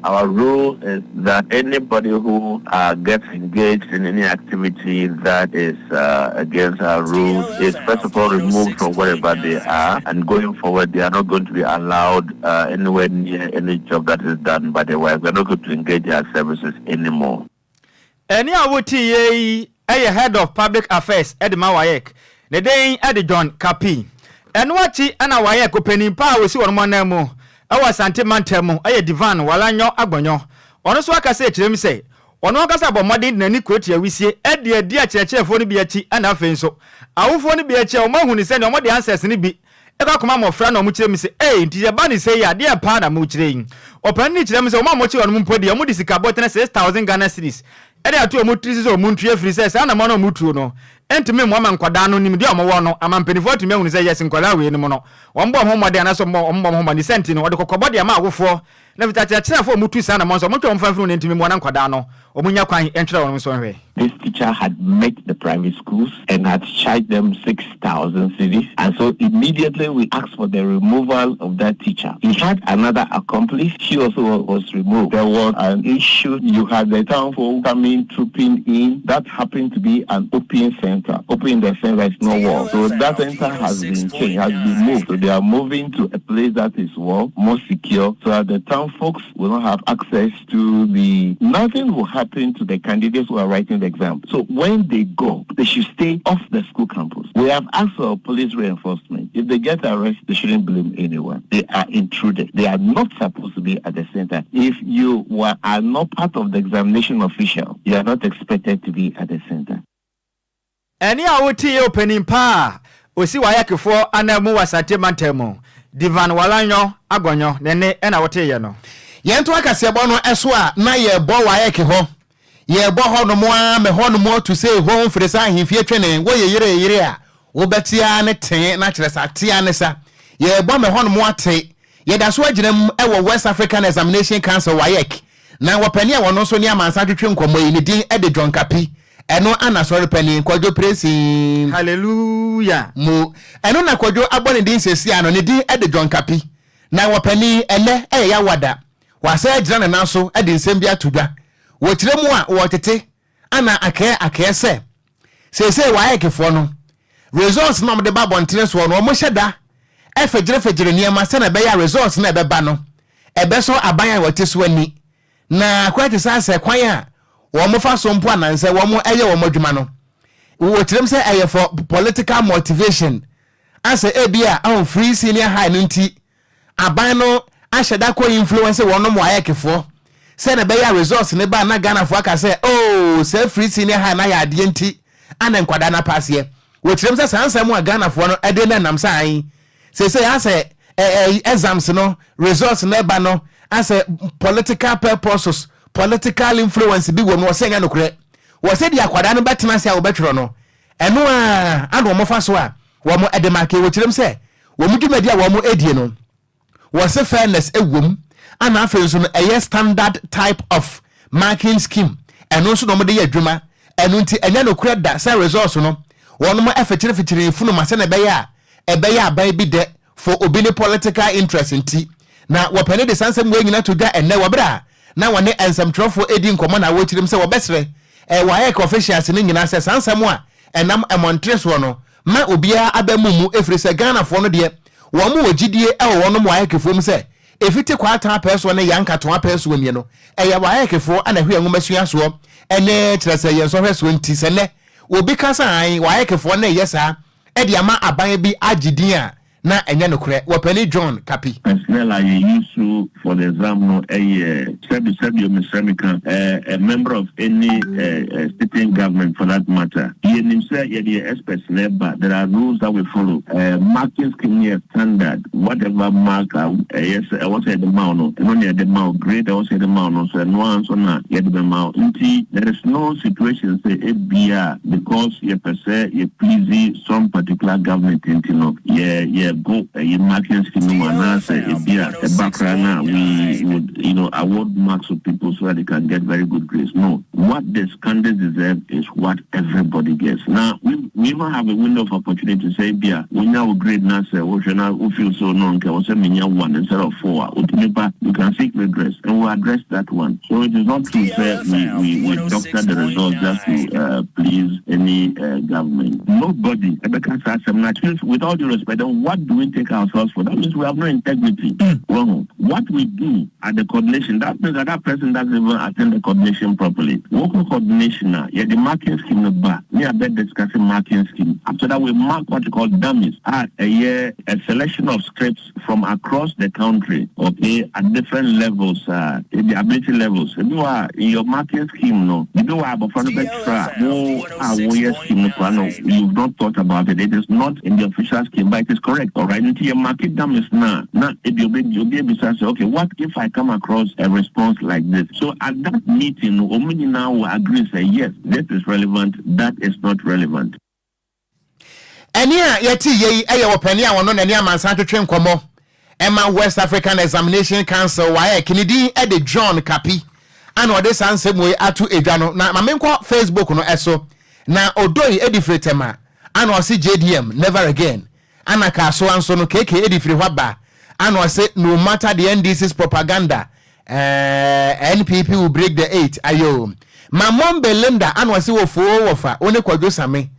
our rule is that anybody who gets engaged in any activity that is against our rules is first of all removed from wherever they are, and going forward, they are not going to be allowed anywhere near any job that is done by the WAEC. We are not going to engage their services anymore. Ɛne a wotie yi ɛyɛ head of public affairs ɛde ma WAEC, ne den ɛde John Kapi. Ɛno akyi ɛna WAEC ɔpanin pa a wɔsi wɔn anan mu ɛwɔ Asante mantam mu ɛyɛ Divan Worlanyo Agbonyo. Ɔno nso akasa akyerɛ mu sɛ ɔno ankasa bɔ mmɔden de n'ani kurotia wisie ɛde adi akyerɛkyerɛfoɔ no bi akyi, ɛna afei nso awofoɔ no bi akyi a wɔn ahu ne sɛ nea wɔde answers no bi ɛkɔ akɔma mmɔfra na wɔn kyerɛ mu sɛ ee, nti yɛba ne sɛ yi adeɛ paa na mo kyerɛ yi. Ɔpanin no kyerɛ mu sɛ wɔn a wɔkye wɔn mpo deɛ, wɔn de sika bɔtene 6,000 Ghana cedis ɛde ato wɔn tiri so sɛ wɔn ntua, firi sɛ saa nam no a wɔn tuo no ntumi mmoa ma nkwadaa no nim deɛ wɔwɔ no ama mpanimfoɔ atumi ahunu sɛ yɛsi nkwadaa wei no mu no, wɔn bɔ wɔn ho mmɔden anaasɛ wɔn bɔ wɔn ho mmɔden sɛ nti no wɔde kɔkɔbɔ de ama awofoɔ na fita kyerɛkyerɛfoɔ a wɔtu saa nam nso wɔn twɛ wɔn fa mfiri wɔn ntumi mmoa na nkwadaa no wɔn nya kwan ntwerɛ wɔn nso nhwɛ. This teacher had met the private schools and had charged them 6,000 cedis. And so immediately we asked for the removal of that teacher. He had another accomplice. She also was removed. There was an issue. You had the town folk coming, trooping in. That happened to be an open center. Open in the sense that it's no wall. So that center has been changed, has been moved. So they are moving to a place that is wall, more secure, so that the town Our folks will not have access to the, nothing will happen to the candidates who are writing the exam. So when they go, they should stay off the school campus. We have asked for police reinforcement. If they get arrested, they shouldn't blame anyone. They are intruded. They are not supposed to be at the center. If you were, are not part of the examination official, you are not expected to be at the center. Ɛnne a wotii yɛ ɔpanin pa a ɔsi WAECfoɔ ananmu wɔ Asante mantam mu, Divan Worlanyo Agornyo ne nne na woteeɛ no. Yɛnto akaseɛbɔ no so a na yɛbɔ WAEC hɔ. Yɛbɔ hɔ nom ara ma hɔ nom atu sɛ hɔ mfiri sɛ ahemfie twene wɔ yɛ yere yere a wobɛte ara ne tee na kyerɛ sɛ ate ara ne sa. Yɛbɔ ma hɔ nom ate. Yɛda so agyina mu wɔ West African Examination Council, WAEC, na wɔpanin a wɔno nso ne amansan twetwe nkɔmmɔ yi ne din de John Kapi. Ɛno ana asɔre panin Kwadwo Presin. Hallelujah. Mu. Ɛno na Kwadwo abɔ ne din seesei ano, ne din de John Kapi. Na wɔpanin, ɛnnɛ ɛyɛ Yawada. Wasan agyina ne nan so de nsɛm bi ato dwa. Wɔkyerɛ mu a, wɔtete ana akɛɛ akɛɛ sɛ seesei WAECfoɔ no, results no a wɔde ba abɔntene soɔ no, wɔhyɛ da fegyerefegyere nneɛma sɛdeɛ ɛbɛyɛ a results no a ɛbɛba no, ɛbɛsɔ aban a wɔte so ani. Na akwan te sɛ asɛ kwan a wɔfa so mpo anansɛ wɔyɛ wɔn adwuma no, wɔkyerɛm sɛ ɛyɛ for political motivation, asɛ ebi a ahun free senior high no nti aban no ahyɛ da kɔ influence wɔnom WAECfoɔ sɛ na ɛbɛyɛ a results ne ba na Ghanafoɔ aka sɛ oh, sɛ free senior high na yɛ adeɛ nti ana nkwadaa no apaaseɛ. Wɔkyerɛm sɛ saa nsɛm a Ghanafoɔ no ɛde no nam sɛ ae seesei asɛ exams no results no ɛba no asɛ political purposes, political influence bi wɔ mu. Wɔsɛ nyɛ nokorɛ. Wɔsɛ deɛ akwadaa no bɛtena ase a wɔbɛtwerɛ no, ɛno a ana wɔn fa so a wɔn ɛde mark. Wɔkyerɛm sɛ wɔn dwumadi a wɔn edie no, wɔsɛ fairness ɛwɔ mu, ana afei nso no ɛyɛ standard type of marking scheme, ɛno nso na wɔn de yɛ adwuma. Ɛno nti ɛnyɛ nokorɛ da sɛ results no wɔn ɛfɛkyerɛfɛkyerɛ funuma sɛ na ɛbɛyɛ a ɛbɛyɛ aban bi dɛ for obi ne political interest. Nti na wɔpɛne de saa nsɛm wei nyina to dwa ɛnnɛ wɔ berɛ a na wɔne nsɛmtwerɛfoɔ edi nkɔmmɔ, na wɔkyerɛm sɛ wɔbɛsrɛ WAEC officials no nyinaa sɛ saa nsɛm a ɛnam mmɔntere soɔ no ma obiara aba mu mu, ɛfiri sɛ Ghanafoɔ no deɛ, wɔn wɔ gyidie ɛwɔ wɔnom WAECfoɔ mu sɛ ɛfiti kwaataa pɛɛ soɔ ne yankatoa pɛɛ soɔ nie no, ɛyɛ WAECfoɔ ana hwɛ nwoma sua soɔ ɛne kyerɛ sɛ yɛn nsɔhwɛ soɔ. Nti sɛ nnɛ obi ka sɛ an WAECfoɔ no ɛyɛ saa ɛde ama aban bi agye din a, na ɛnyɛ nokorɛ. Wɔpɛni John Kapi. Personnel a yɛ use for the exam no ɛyɛ, sɛbi sɛbi, omisrɛ mi ka, a member of any sitting government for that matter. Yɛnim sɛ yɛde yɛ experts na ɛba. There are rules that we follow. Marking scheme yɛ standard. Whatever mark a ɛyɛ sɛ ɛwɔ sɛ yɛde ma wo no, ɛno na yɛde ma wo. Grade ɛwɔ sɛ yɛde ma wo no nso, ɛno ara nso na yɛde bɛma wo. Nti there is no situation sɛ ebia because yɛpɛ sɛ yɛ please some particular government nti no yɛ go ɛyɛ marking scheme no mu, anaasɛ ebia ɛba koraa na we would award marks to people so that they can get very good grades. No, what the candidates deserve is what everybody gets. Now we even have a window of opportunity sɛ ebia wonya wo grade na sɛ wohwɛ na wo feel so no, nka wɔ sɛ menya one instead of four a, wotumi ba, you can seek redress and we'll address that one. So it is not true sɛ we doctor the results just to please any government. Nobody ɛbɛka saa asɛm na since, with all due respect, then what do we take ourselves for? That means we have no integrity. Well, what we do at the coordination, that means that that person doesn't even attend the coordination properly. Local coordination now, yeah, the marking scheme no ba. Me I bet discussing marking scheme. After that, we mark what you call dummies. Ah, a year, a selection of scripts from across the country, okay, at different levels, the ability levels. If you are in your marking scheme, no, you know what, from the wo a scheme no, no, you've not thought about it. It is not in the official scheme, but it is correct. All right. Into your market dummies now. Now, if you be say, okay, what if I come across a response like this? So at that meeting, ɔmo nyinaa will agree, say, yes, this is relevant, that is not relevant. Ɛne a yɛte yei ɛyɛ wɔpɛni a wɔno n'ani amansan twetwe nkɔmmɔ ɛma West African Examination Council, WAEC, ne din ɛde John Kapi, ana ɔde saa nsɛm wei ato edwa no. Na maame nkɔ Facebook no ɛso na Odoi edi firi Tɛma, ana ɔse JDM never again. Ana Kaasoa nso no keke edi firi hɔ aba, ana ɔse no matter the NDC's propaganda, NPP will break the eight. Ayo Mamon Belinda, ana ɔse wɔfoo wɔfa wo ne Kwadwo Same,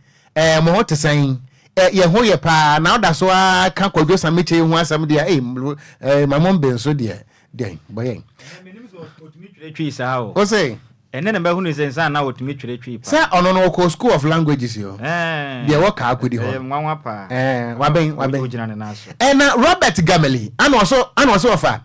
mo ho te sɛn? Yɛ ho yɛ paa. Na ɔda so ara ka Kwadwo Same kyɛ ho asɛm deɛ, Mamon Be nso deɛ. Deɛn bɔyɛn? Menim sɛ ɔtumi twerɛ twi saa o. O se? Ɛnɛ na mɛhunu sɛ nsa na ɔtumi twerɛ twi paa. Sɛ ɔno no ɔkɔ School of Languages o. Deɛ ɛwɔ Kaakodi hɔ. Ɛyɛ nwanwa paa. Ɛɛ wabɛn wabɛn. Ɔgyina ne nan so. Ɛna Robert Gameli ana ɔso ana ɔso ɔfa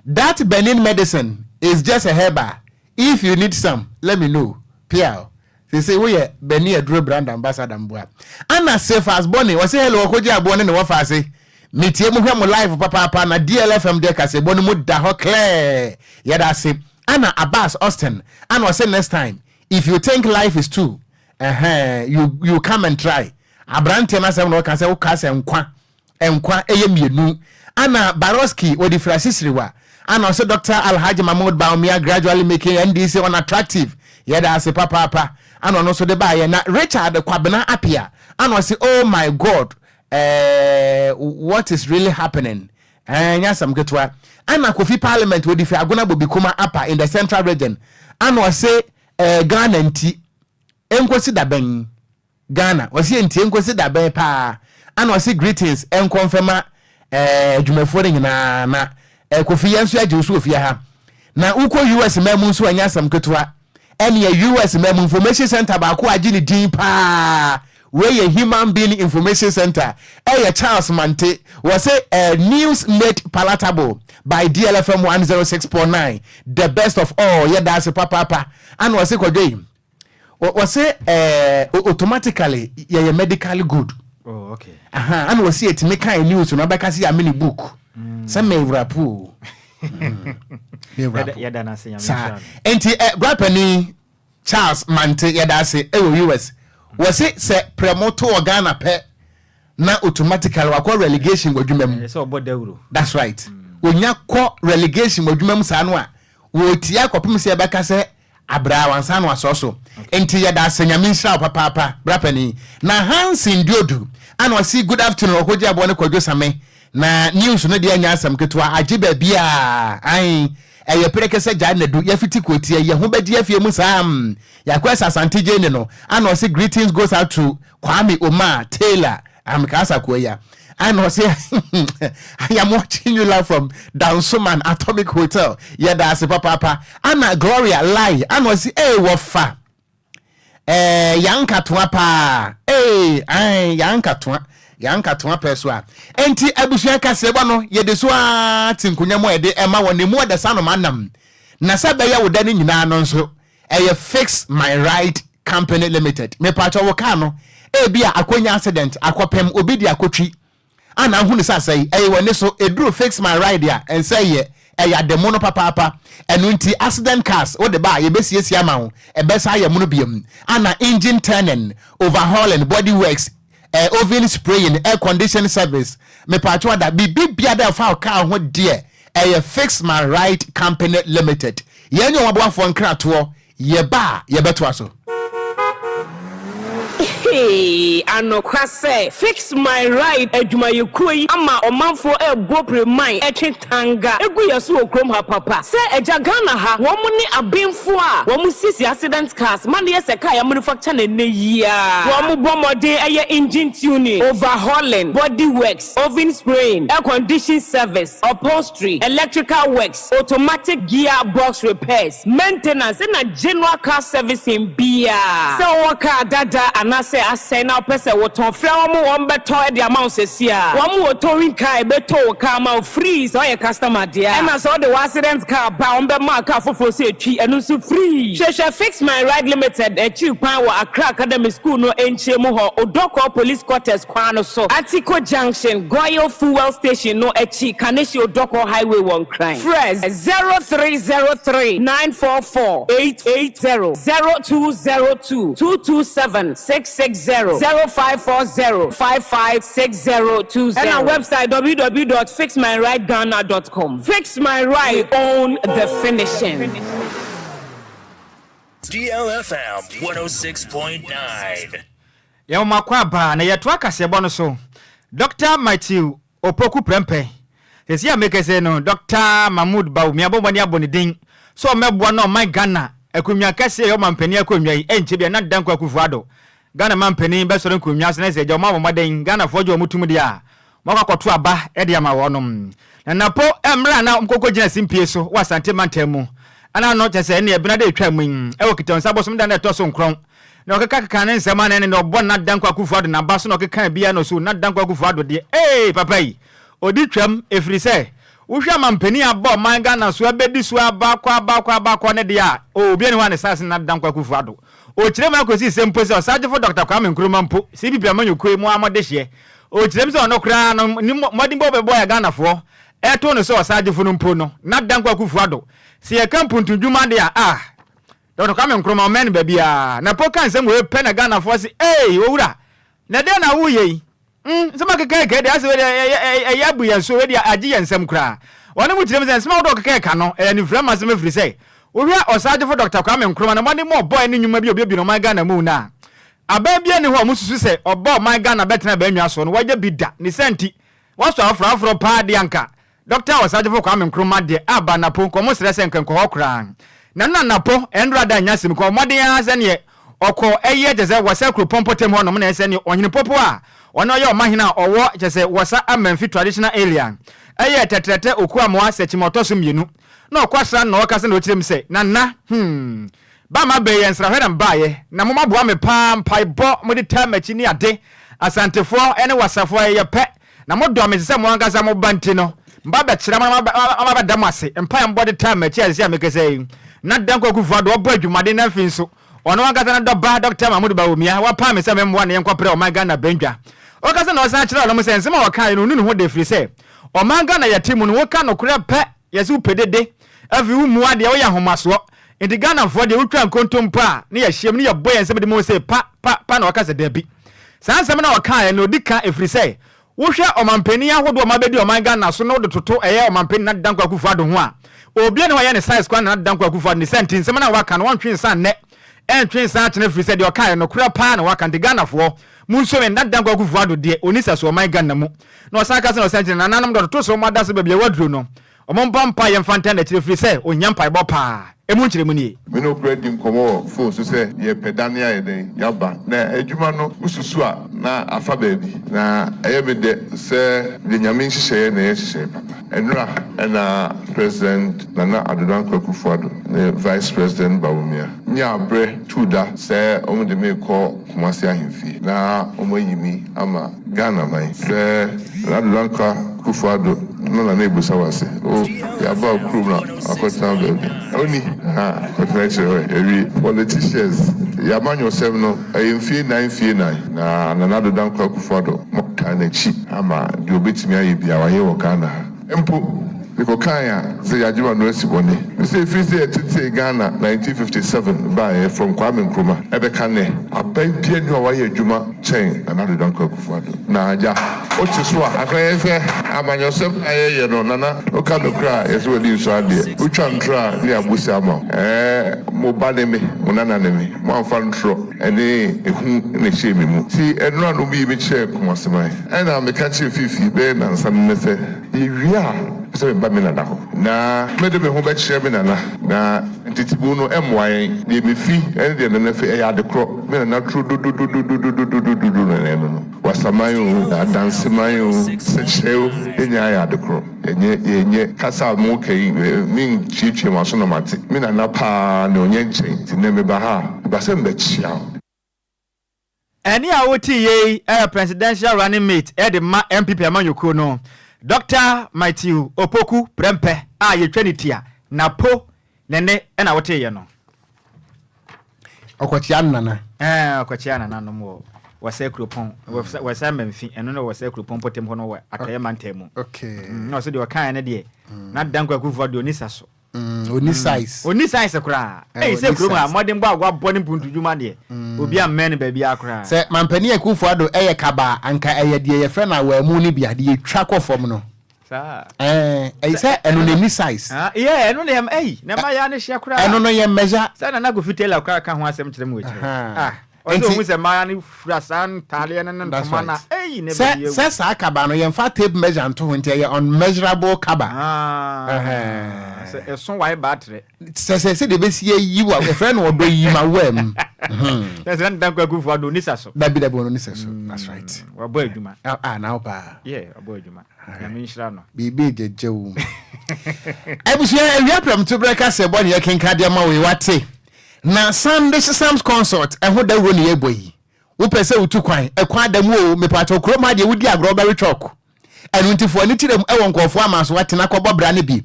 that Benin medicine is just a herbal if you need some let me know piaw. Sesei woyɛ Bani Aduro brand ambassador mboa. Ana Cephas Bone ɔse hello ɔkɔgye aboɔ ne ne wɔfa ase. Metie mo hwɛ mo live papaapa na DLFM deɛ kaseɛbɔ no mu da hɔ clear. Yɛda ase. Ana Abbas Austin ana ɔse next time if you think life is too ɛhɛn you you come and try. Abranteɛ no asɛm na ɔka sɛ woka sɛ nkwa nkwa yɛ mmienu. Ana Barosky wɔde firi Asisiriwa. Ana ɔsɛ Doctor Alhaji Mahmood Bawumia gradually making NDC unattractive. Yɛda ase papaapa. Ana ɔno nso de baayɛ. Na Richard Kwabena Appiah ana ɔse oh my God eh, what is really happening? Eh, nyɛ asɛm ketewa. Ana Kofi Parliament wɔde firi Agona Bobikuma Upper in the Central Region. Ana ɔse eh, Ghana nti enkosi dabɛn? Ghana ɔse yɛntie nkosi dabɛn paa ana ɔse greetings nkɔ mfɛma eh, adwumafoɔ no nyinaa na eh, Kofi yɛn nso yɛagye wo so wɔ fie ha na wokɔ US man mu nso ɛnyɛ asɛm ketewa ɛneɛ US man mu information center baako a agye ne din paa wei yɛ human being information center ɛyɛ Charles Mante wɔse eh, news made palatable by DLFM 106.9 the best of all yɛda ase papaapa ana ɔse kwadwo yi wɔse ɛɛ automatically yɛyɛ medically good. Oh, okay. Aha, ana wɔsi etimi kan news no abɛka se yame ne book. Mm. Sɛ me wrap o. Mm. Me wrap. Yɛda no ase nyame Saa. Enti ɛ brapani Charles Mante yɛda ase ɛwɔ US. Wɔse sɛ prɛmo to wɔ Ghana pɛ na automatically wakɔ relegation wɔ adwuma mu. Ɛsɛ ɔbɔ dawuro. That's right. Onya kɔ relegation wɔ adwuma mu saa no a wɔtia kɔpem sɛ yɛbɛka sɛ Abraa wansa no asɔ so nti yɛda ase Nyame nhyira wo papaapa bra panin na Hanson Duodu ana ɔse good afternoon ɔkɔgye aboɔ ne Kwadwo Same na news no deɛ nyɛ asɛm ketewa agye baabiaa ae ɛyɛ perekesɛ gyae nadu yɛfiti kuotia yi yɛho bɛgye afie mu saa mm yɛakɔ ɛsɛ Asante Jane no ana ɔse greetings goes out to Kwame Omar Taylor Amkasa Kuoya and ɔse I am watching you live from Dansoman Atomic Hotel yɛda ase papaapa ana Gloria Lai ana ɔse ee wɔfa ɛɛ yankatoa paa ee ae yankatoa yankatoa pɛ so a enti abusua kaseɛbɔ no yɛde so ara te nkonya mu a yɛde ɛma wɔn emu ɔdasa nom anam na sɛ bɛyɛ wo da no nyinaa no nso Ɛyɛ Fix My Ride Company Limited. Mepakyɛw wo car no ebia akɔnya accident, akɔpem, obi de akɔtwi ana ahu no sɛ asɛe. Ɛyɛ w'ani so. Ɛduru Fix My Ride a, ɛnsɛeɛ. Ɛyɛ ade mono papaapa. Ɛno nti accident cars wode ba a, yɛbɛsiesie ama wo. Ɛbɛsan ayɛ mono biom. Ana engine turning, overhauling, body works, eh, oven spraying, air condition service. Mepakyɛw ada, biribi biara a ɛfa wo car ho deɛ, Ɛyɛ Fix My Ride Company Limited. Yɛn ne wɔn aboafoɔ nkratoɔ, yɛba a yɛbɛtoa so. Hee, anokwa sɛ Fix My Ride adwumayɛkuo yi ama ɔmanfoɔ ɛrebɔ pireman ɛtwe tanga gu yɛ so wɔ kurom ha papa. Sɛ agya Ghana ha, wɔn ne abenfoɔ a wɔn siesie accident cars ma no yɛ sɛ car yɛamanufacture no ɛnnɛ yi ara. Wɔn bɔ mmɔden ɛyɛ engine tuning, overhauling, body works, oven spraying, air condition service, upholstery, electrical works, automatic gear box repairs, maintenance ɛna general car servicing biara. Sɛ wowɔ car dada anaasɛ asɛe na wopɛ sɛ wotɔn, frɛ wɔn, wɔn bɛtɔ de ama wo seesei ara. Wɔn wɔ towing car a ɛbɛtow wo car ama wo free sɛ woyɛ customer deɛ a. Ɛna sɛ wode w'accident car ba a, wɔn bɛma wo car foforɔ sɛ twi, ɛno nso free. Hwehwɛ Fix My Ride Limited akyiri kwan wɔ Accra Academy School no nkyɛn mu hɔ, Odorkor Police Quarters kwan no so, Atiko Junction, Goil Fuel Station no akyi, Kaneshie Odorkor Highway wɔ Nkran. Frɛ 0303 944 880, 0202 227 660, 0540 556020 ɛna website www dot fixmyrideghana dot com. Fix My Ride, we own the finishing. DLFM 106.9. Yɛn mma kɔ aba na yɛtoa kaseɛbɔ no so. Dɔkta Matthew Opoku Prempeh, Seesei a merekasa yi no, Dɔkta Mahmood Bawumia bɔ mmɔden abɔ ne din sɛ ɔmmɛboa na ɔman Ghana akonnwa kɛseɛ a ɛyɛ ɔmampanin akonnwa yi ɛnkyɛ biara na Dankwa Akufo-Addo, Ghana mampanin bɛsɔre nkonnwa so na sɛ agya wɔn abɔ mmɔden, Ghanafoɔ gye wɔn tom deɛ a, Wɔakɔ akɔto aba de ama wɔnom. Na Napo mmerɛ a na wɔkɔkɔ gyina simpie so wɔ Asante mantam mu ɛna no kyerɛ sɛ ɛneɛ Benada ɛtwaa mu yi ɛwɔ Kitawonsa bosom da no a ɛtɔ so nkrɔn na ɔkeka keka ne nsɛm a na ɛne deɛ ɔbɔ Nana Dankwa Akufo Addo naba so na ɔkeka biara na ɔsoo Nana Dankwa Akufo Addo deɛ ee papa yi ɔdi twam ɛfiri sɛ wohwɛ amampanin a abɔ ɔman Ghana so abɛdi so aba akɔ aba akɔ aba akɔ ne deɛ a oo obiara nni hɔ a ne size ne Nana Dankwa Akufo Addo. Ɔkyerɛ mu akɔsi sɛ mpo sɛ Ɔsagyefo Dɔkta Kwame Nkrumah mpo CPP amanyɔkuo yi mu ara mɔdehyeɛ Ɔkyerɛ mu sɛ ɔno koraa no ne mmɔdenbɔ a ɔbɛbɔɔ yɛ Ghanafoɔ ɛtoo no sɛ ɔsagyefo no mpo no, na Dankwa Akufo Addo, sɛ yɛka mpuntudwuma deɛ a, ah, Dɔkta Kwame Nkrumah ɔmmɛn no baabiara. Na po ka nsɛm wei pɛ na Ghanafoɔ se, Ei, owura, na ɛdeɛn na woreyɛ yi? Mm, nsɛm a keka ɛka deɛ, asɛ wei deɛ ɛyɛ abu yɛn so, wei deɛ agye yɛn nsam koraa. Wɔne mu kyerɛ mu sɛ nsɛm ahodoɔ a ɔkeka ɛka no, ɛyɛ anifira ma asɛm ɛfiri sɛ, wohwɛ ɔsagyefo Dɔkta Kwame Nkrumah ne mmɔdenbɔ a ɔbɔeɛ ne nnwuma bi a ɔbuebue no ɔman Ghana mu no a, Aban biara nni hɔ a wɔsusu sɛ ɔba ɔman Ghana bɛtena abannwa so no wagya bi da. Ne saa nti, wɔasɔ aforɔaforɔ paa deɛ anka Dɔkta Ɔsagyefo Kwame Nkrumah deɛ aba Napo nka wɔsrɛ sɛ nka nkɔ hɔ koraa. Na na Napo ɛndora da nnya asɛm nka ɔmmɔden ara sɛ neɛ ɔkɔ ɛyɛ kyɛ sɛ Wassa kuropɔn mpɔtam hɔ nom na ɛsɛ neɛ Ɔhene Popo a ɔno ɔyɛ ɔmahene a ɔwɔ kyɛ sɛ Wassa Amanfi Traditional Area ɛyɛ Tɛtrɛtɛ Okuamoa Sɛkyim ɔtɔ so mmienu na ɔkɔ asra no na ɔkasa na ɔkyerɛ mu sɛ Nana hmm Ba ma bɛ yɛ nsrahwɛ na mebaeɛ na mom aboa me paa mpaebɔ mode taa makyi ne ade Asantefoɔ ne Wasafoɔ yɛyɛ pɛ na mo dɔ me te sɛ mo ankasa mo ba nti no mba bɛkyerɛ mo na maba bɛda mo ase mpaeɛ mobɔ de taa makyi a sɛsɛ a mekasa yi na Dankwa Akufo Addo ɔbɔ adwumaden na afei nso ɔno ankasa ne dɔ ba Dɔkta Mahmood Bawumia wapaa me sɛ memmoa no yɛnkɔ prɛ ɔman Ghana bɛndwa ɔkasa na ɔsan kyerɛ ɔnom sɛ nsɛm a ɔkaeɛ no ɔnu ne ho da ɛfiri sɛ ɔman Ghana yɛte mu no woka nokorɛ pɛ yɛse wopɛ dede afei wommu adeɛ woyɛ ahomasoɔ Nti Ghanafoɔ deɛ wotwa nkontompo a ne yɛhyiam ne yɛbɔ yɛn nsam de mu se pa pa pa na wɔka sɛ dabi. Saa nsɛm no a ɔkaeɛ no ɔdi ka ɛfiri sɛ wohwɛ ɔmanpanin ahodoɔ a wɔabɛdi ɔman Ghana so na wode toto ɛyɛ ɔmanpanin Nana Dankwa Akufo Addo ho a obiara nni hɔ a ɔyɛ ne size koraa Nana Dankwa Akufo Addo ne saa nti nsɛm no a waka no wɔntwe nsa nnɛ ɛntwe nsa akyena ɛfiri sɛ deɛ ɔkaeɛ no nokorɛ paa na waka nti Ghanafoɔ monsuo me Nana Dankwa Akufo Addo deɛ ɔnni sɛso ɔman Ghana mu na ɔsan ka sɛ na ɔsan kyerɛ nananom deɛ ɔtoto so wɔn ada so baabi a waduro no Wɔmmɔ mpaeɛ mfa ntaa n'akyiri ɛfiri sɛ ɔhia mpaebɔ paa. Emu nkyerɛmu nie. Me ne okura di nkɔmmɔ wɔ fon so sɛ yɛrepɛ da ne ayɛ dɛn yɛaba. Na adwuma no wosusu a na afa baabi. Na ɛyɛ me dɛ sɛ deɛ Nyame nhyehyɛeɛ na ɛyɛ nhyehyɛeɛ papa. Ɛnora na President Nana Addo Dankwa Akufo-Addo ne Vice President Bawumia nyaa berɛ tuu da sɛ wɔde me rekɔ Kumasi ahemfie na wɔayi me ama Ghana man sɛ Nana Addo Dankwa Akufo-Addo no na na ebusa wo ase o yɛaba wo kurom na wakɔtena baabi onni ha kɔtena akyire hɔ yɛwie politicians yɛamanyɔsɛm no ɛyɛ mfie nan mfie nan na Nana Addo Dankwa Akufo-Addo mo taa n'akyi ama deɛ obetumi ayɛ biara wayɛ wɔ Ghana ha. Mpo mekɔkae a sɛ yɛagye w'ano asi bɔne. Mese ɛfiri sɛ yɛtetee Ghana 1957 baeɛ from Kwame Nkrumah ɛbɛka nnɛ, aban biara nni hɔ a wayɛ adwuma kyɛn Nana Addo Dankwa Akufo-Addo. Na agya wote so a, akɔyɛ sɛ amanyɔsɛm na yɛyɛ no Nana, woka nokorɛ a yɛse w'ani nsɔ adeɛ, wotwa ntorɔ a ne yɛabɔ si ama wo. Ɛɛ mo ba ne me, mo nana ne me, moamfa ntorɔ ne ehu na ɛhyɛɛ me mu. Nti ɛno a na wɔyii me kyerɛɛ Kumasi-man. Ɛna meka kyerɛɛ Fifi bɛyɛ nnansa no nnɛ sɛ, yɛwie a, mepɛ sɛ meba me nana hɔ. Na mede me ho bɛkyerɛ me nana. Na ntetemu no mmoa yɛn. Deɛ mefi ne deɛ nana fi, ɛyɛ ade korɔ. Me nana turo dodododododododododo na ɛno no. Wasaman o, Adanseman o, Sɛkyerɛ o, yɛn nyinaa yɛ ade korɔ. Yɛnyɛ, yɛnyɛ. Kasa a moreka yi, menkyiakyia m'aso na mate. Me nana paa na ɔnyɛ nkyɛn. Nti nnɛ meba ha a, meba sɛ mebɛkyea wo. Ɛnne a wotee yei yɛ Presidential Running Mate de ma NPP amanyɔkuo no, Dɔkta Matthew Opoku Prempeh a yɛtwa ne ti a, Napo ne nne na woteeɛ no. Ɔkɔkyea ne nana. Ɛɛ, ɔkɔkyea nananom wɔ Wɔsɛ kuropɔn, Wɔsɛ Amanfi, ɛno ne Wɔsɛ kuropɔn mpɔtam hɔ no wɔ Atɔeɛ mantam mu. Okay. Mm, na ɔsɛ deɛ ɔkaeɛ no deɛ, na Dankwa Akufo-Addo ɔni sa so. Mm, ɔni size. Ɔni size koraa. Ɛyi sɛ kurom a mmɔden bɔ a wabɔ ne mpuntudwuma deɛ, obi ammɛn no baabiara koraa. Sɛ Mampanin Akufo-Addo yɛ kaba a, anka ɛyɛ deɛ yɛfrɛ no awaamu no bi a, deɛ yɛtwa kɔ fam no. Saa. Ɛɛ, ɛyi sɛ ɛno na ɛni size. Ah, yeah, ɛno na ɛm, ɛyi, na ɛma yɛ ne hyɛ koraa. Ɛno no yɛ measure. Sɛ Nana Kofi Taylor koraa ka ho asɛm kyerɛ mu wɔ akyire. Ah. Ɔsɛ ohun sɛ mmaa no fura saa ntaadeɛ no ne ntoma na eyi ne bɛyɛ ewu. Sɛ saa kaba no yɛnfa tape measure nto ho nti ɛyɛ unmeasurable kaba. Ah. Sɛ ɛso wae baatrɛ. Sɛ sɛ deɛ bɛsi ayi wa yɛfrɛ no ɔdɔ yi ma wa mu. Sɛ sɛ Nana Dankwa Akufo Addo ɔni sa so. Dabi dabi ɔno ni sa so, that's right. Wabɔ adwuma. Ah, na wo paa. Yeah, wabɔ adwuma. Nyame nhyira no. Biribi gyegye wo. Abusua, awia prɛmto berɛ kasɛ bɔ ne yɛkenka deɛ ma wo yi wate. Na Sunday Sesams Consult ɛho dawuro ne yɛbɔ yi. Wopɛ sɛ wotu kwan, ɛkwan ada mu o, mepaakyɛw kurom ha deɛ wodi agorɔ wobɛwe chalk. Ɛno nti fo ani kyerɛ mu ɛwɔ nkurɔfoɔ ama so atena kɔbɔ bra no bi.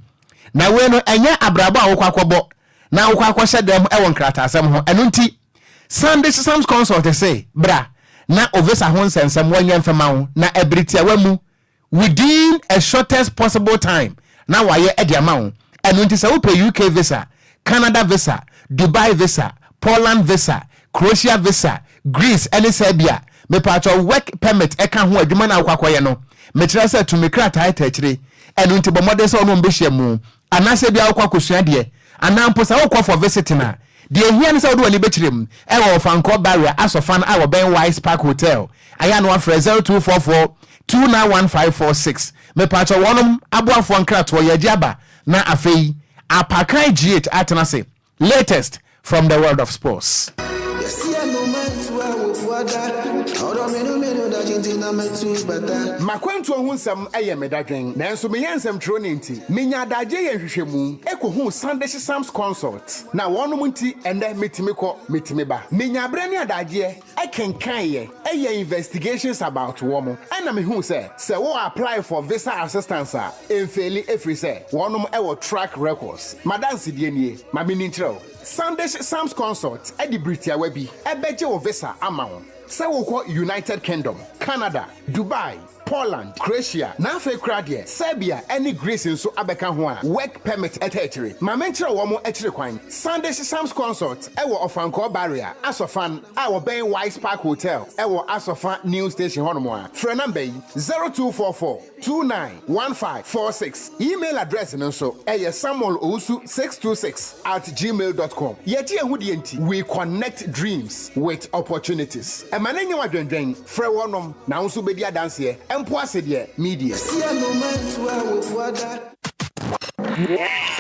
Na wei no ɛnyɛ abrabɔ a wokɔ akɔbɔ na wokɔ akɔhyɛ dɛm ɛwɔ nkrataasɛm ho. Ɛno nti Sunday Sesams Consult se bra na wo visa ho nsɛnsɛm wɔnyɛ mfɛma wo na ɛbere tiawa mu within a shortest possible time na wayɛ de ama wo. Ɛno nti sɛ wopɛ UK visa, Canada visa, Dubai visa, Poland visa, Croatia visa, Greece ne Serbia, mepaakyɛw work permit ɛka ho adwuma no a wokɔ akɔyɛ no, mekyerɛ sɛ tumi krataa ɛta akyire. Ɛno nti bɔ mmɔden sɛ wo ne wɔn bɛhyia mu Anaasɛ ebia wokɔ akɔsua adeɛ, anaa mpo sɛ wokɔ for visiting a, deɛ ɛhia ne sɛ wode w'ani bɛkyerɛ mu wɔ Ɔfankɔɔ Barrier asɔfan a wɔbɛn Wise Park Hotel. Ayɛ a na wafrɛ 0244 291546. Mepaakyɛw wɔnom aboafoɔ nkratoɔ yɛagye aba na afei Apakan GH atena ase. Latest from the world of sports. M'akwantuo ho nsɛm yɛ me dadwen, nanso meyɛ nsɛmtwerɛni nti, menya adagyeɛ yɛ nhwehwɛmu kɔhuu Sandeshe Sams Consult, na wɔnom nti ɛnnɛ metumi kɔ, metumi ba. Menya berɛ ne adagyeɛ kenkaneeɛ, yɛɛ investigations about wɔn, ɛna mehuu sɛ, sɛ wo apply for visa assistance a, ɛmfeeli ɛfiri sɛ wɔnom wɔ track records. M'adansedie nie, ma menni nkyerɛ wo. Sandish Sams Consult de bere tiawa bi bɛgye wo visa ama wo sɛ wokɔ United Kingdom, Canada, Dubai, Poland, Croatia, na afei koraa deɛ Serbia ne Greece nso abɛka ho a work permit taa akyire. Ma menkyerɛ wɔn akyiri kwan. Sandish Sams Consult wɔ Ɔfankɔɔ Barrier, Asɔfan, a wɔbɛn Wise Park Hotel wɔ Asɔfa New Station hɔnom a. Frɛ namba yi, 0244 291546. Email address no nso ɛyɛ samuelowusu626@gmail.com. Yɛgye yɛn ho die nti, we connect dreams with opportunities. Ɛma no nyɛ wo adwendwen, frɛ wɔnom na wo nso wobɛdi adanseɛ, mpo ase deɛ media.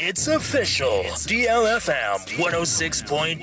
It's official. DLFM 106.9.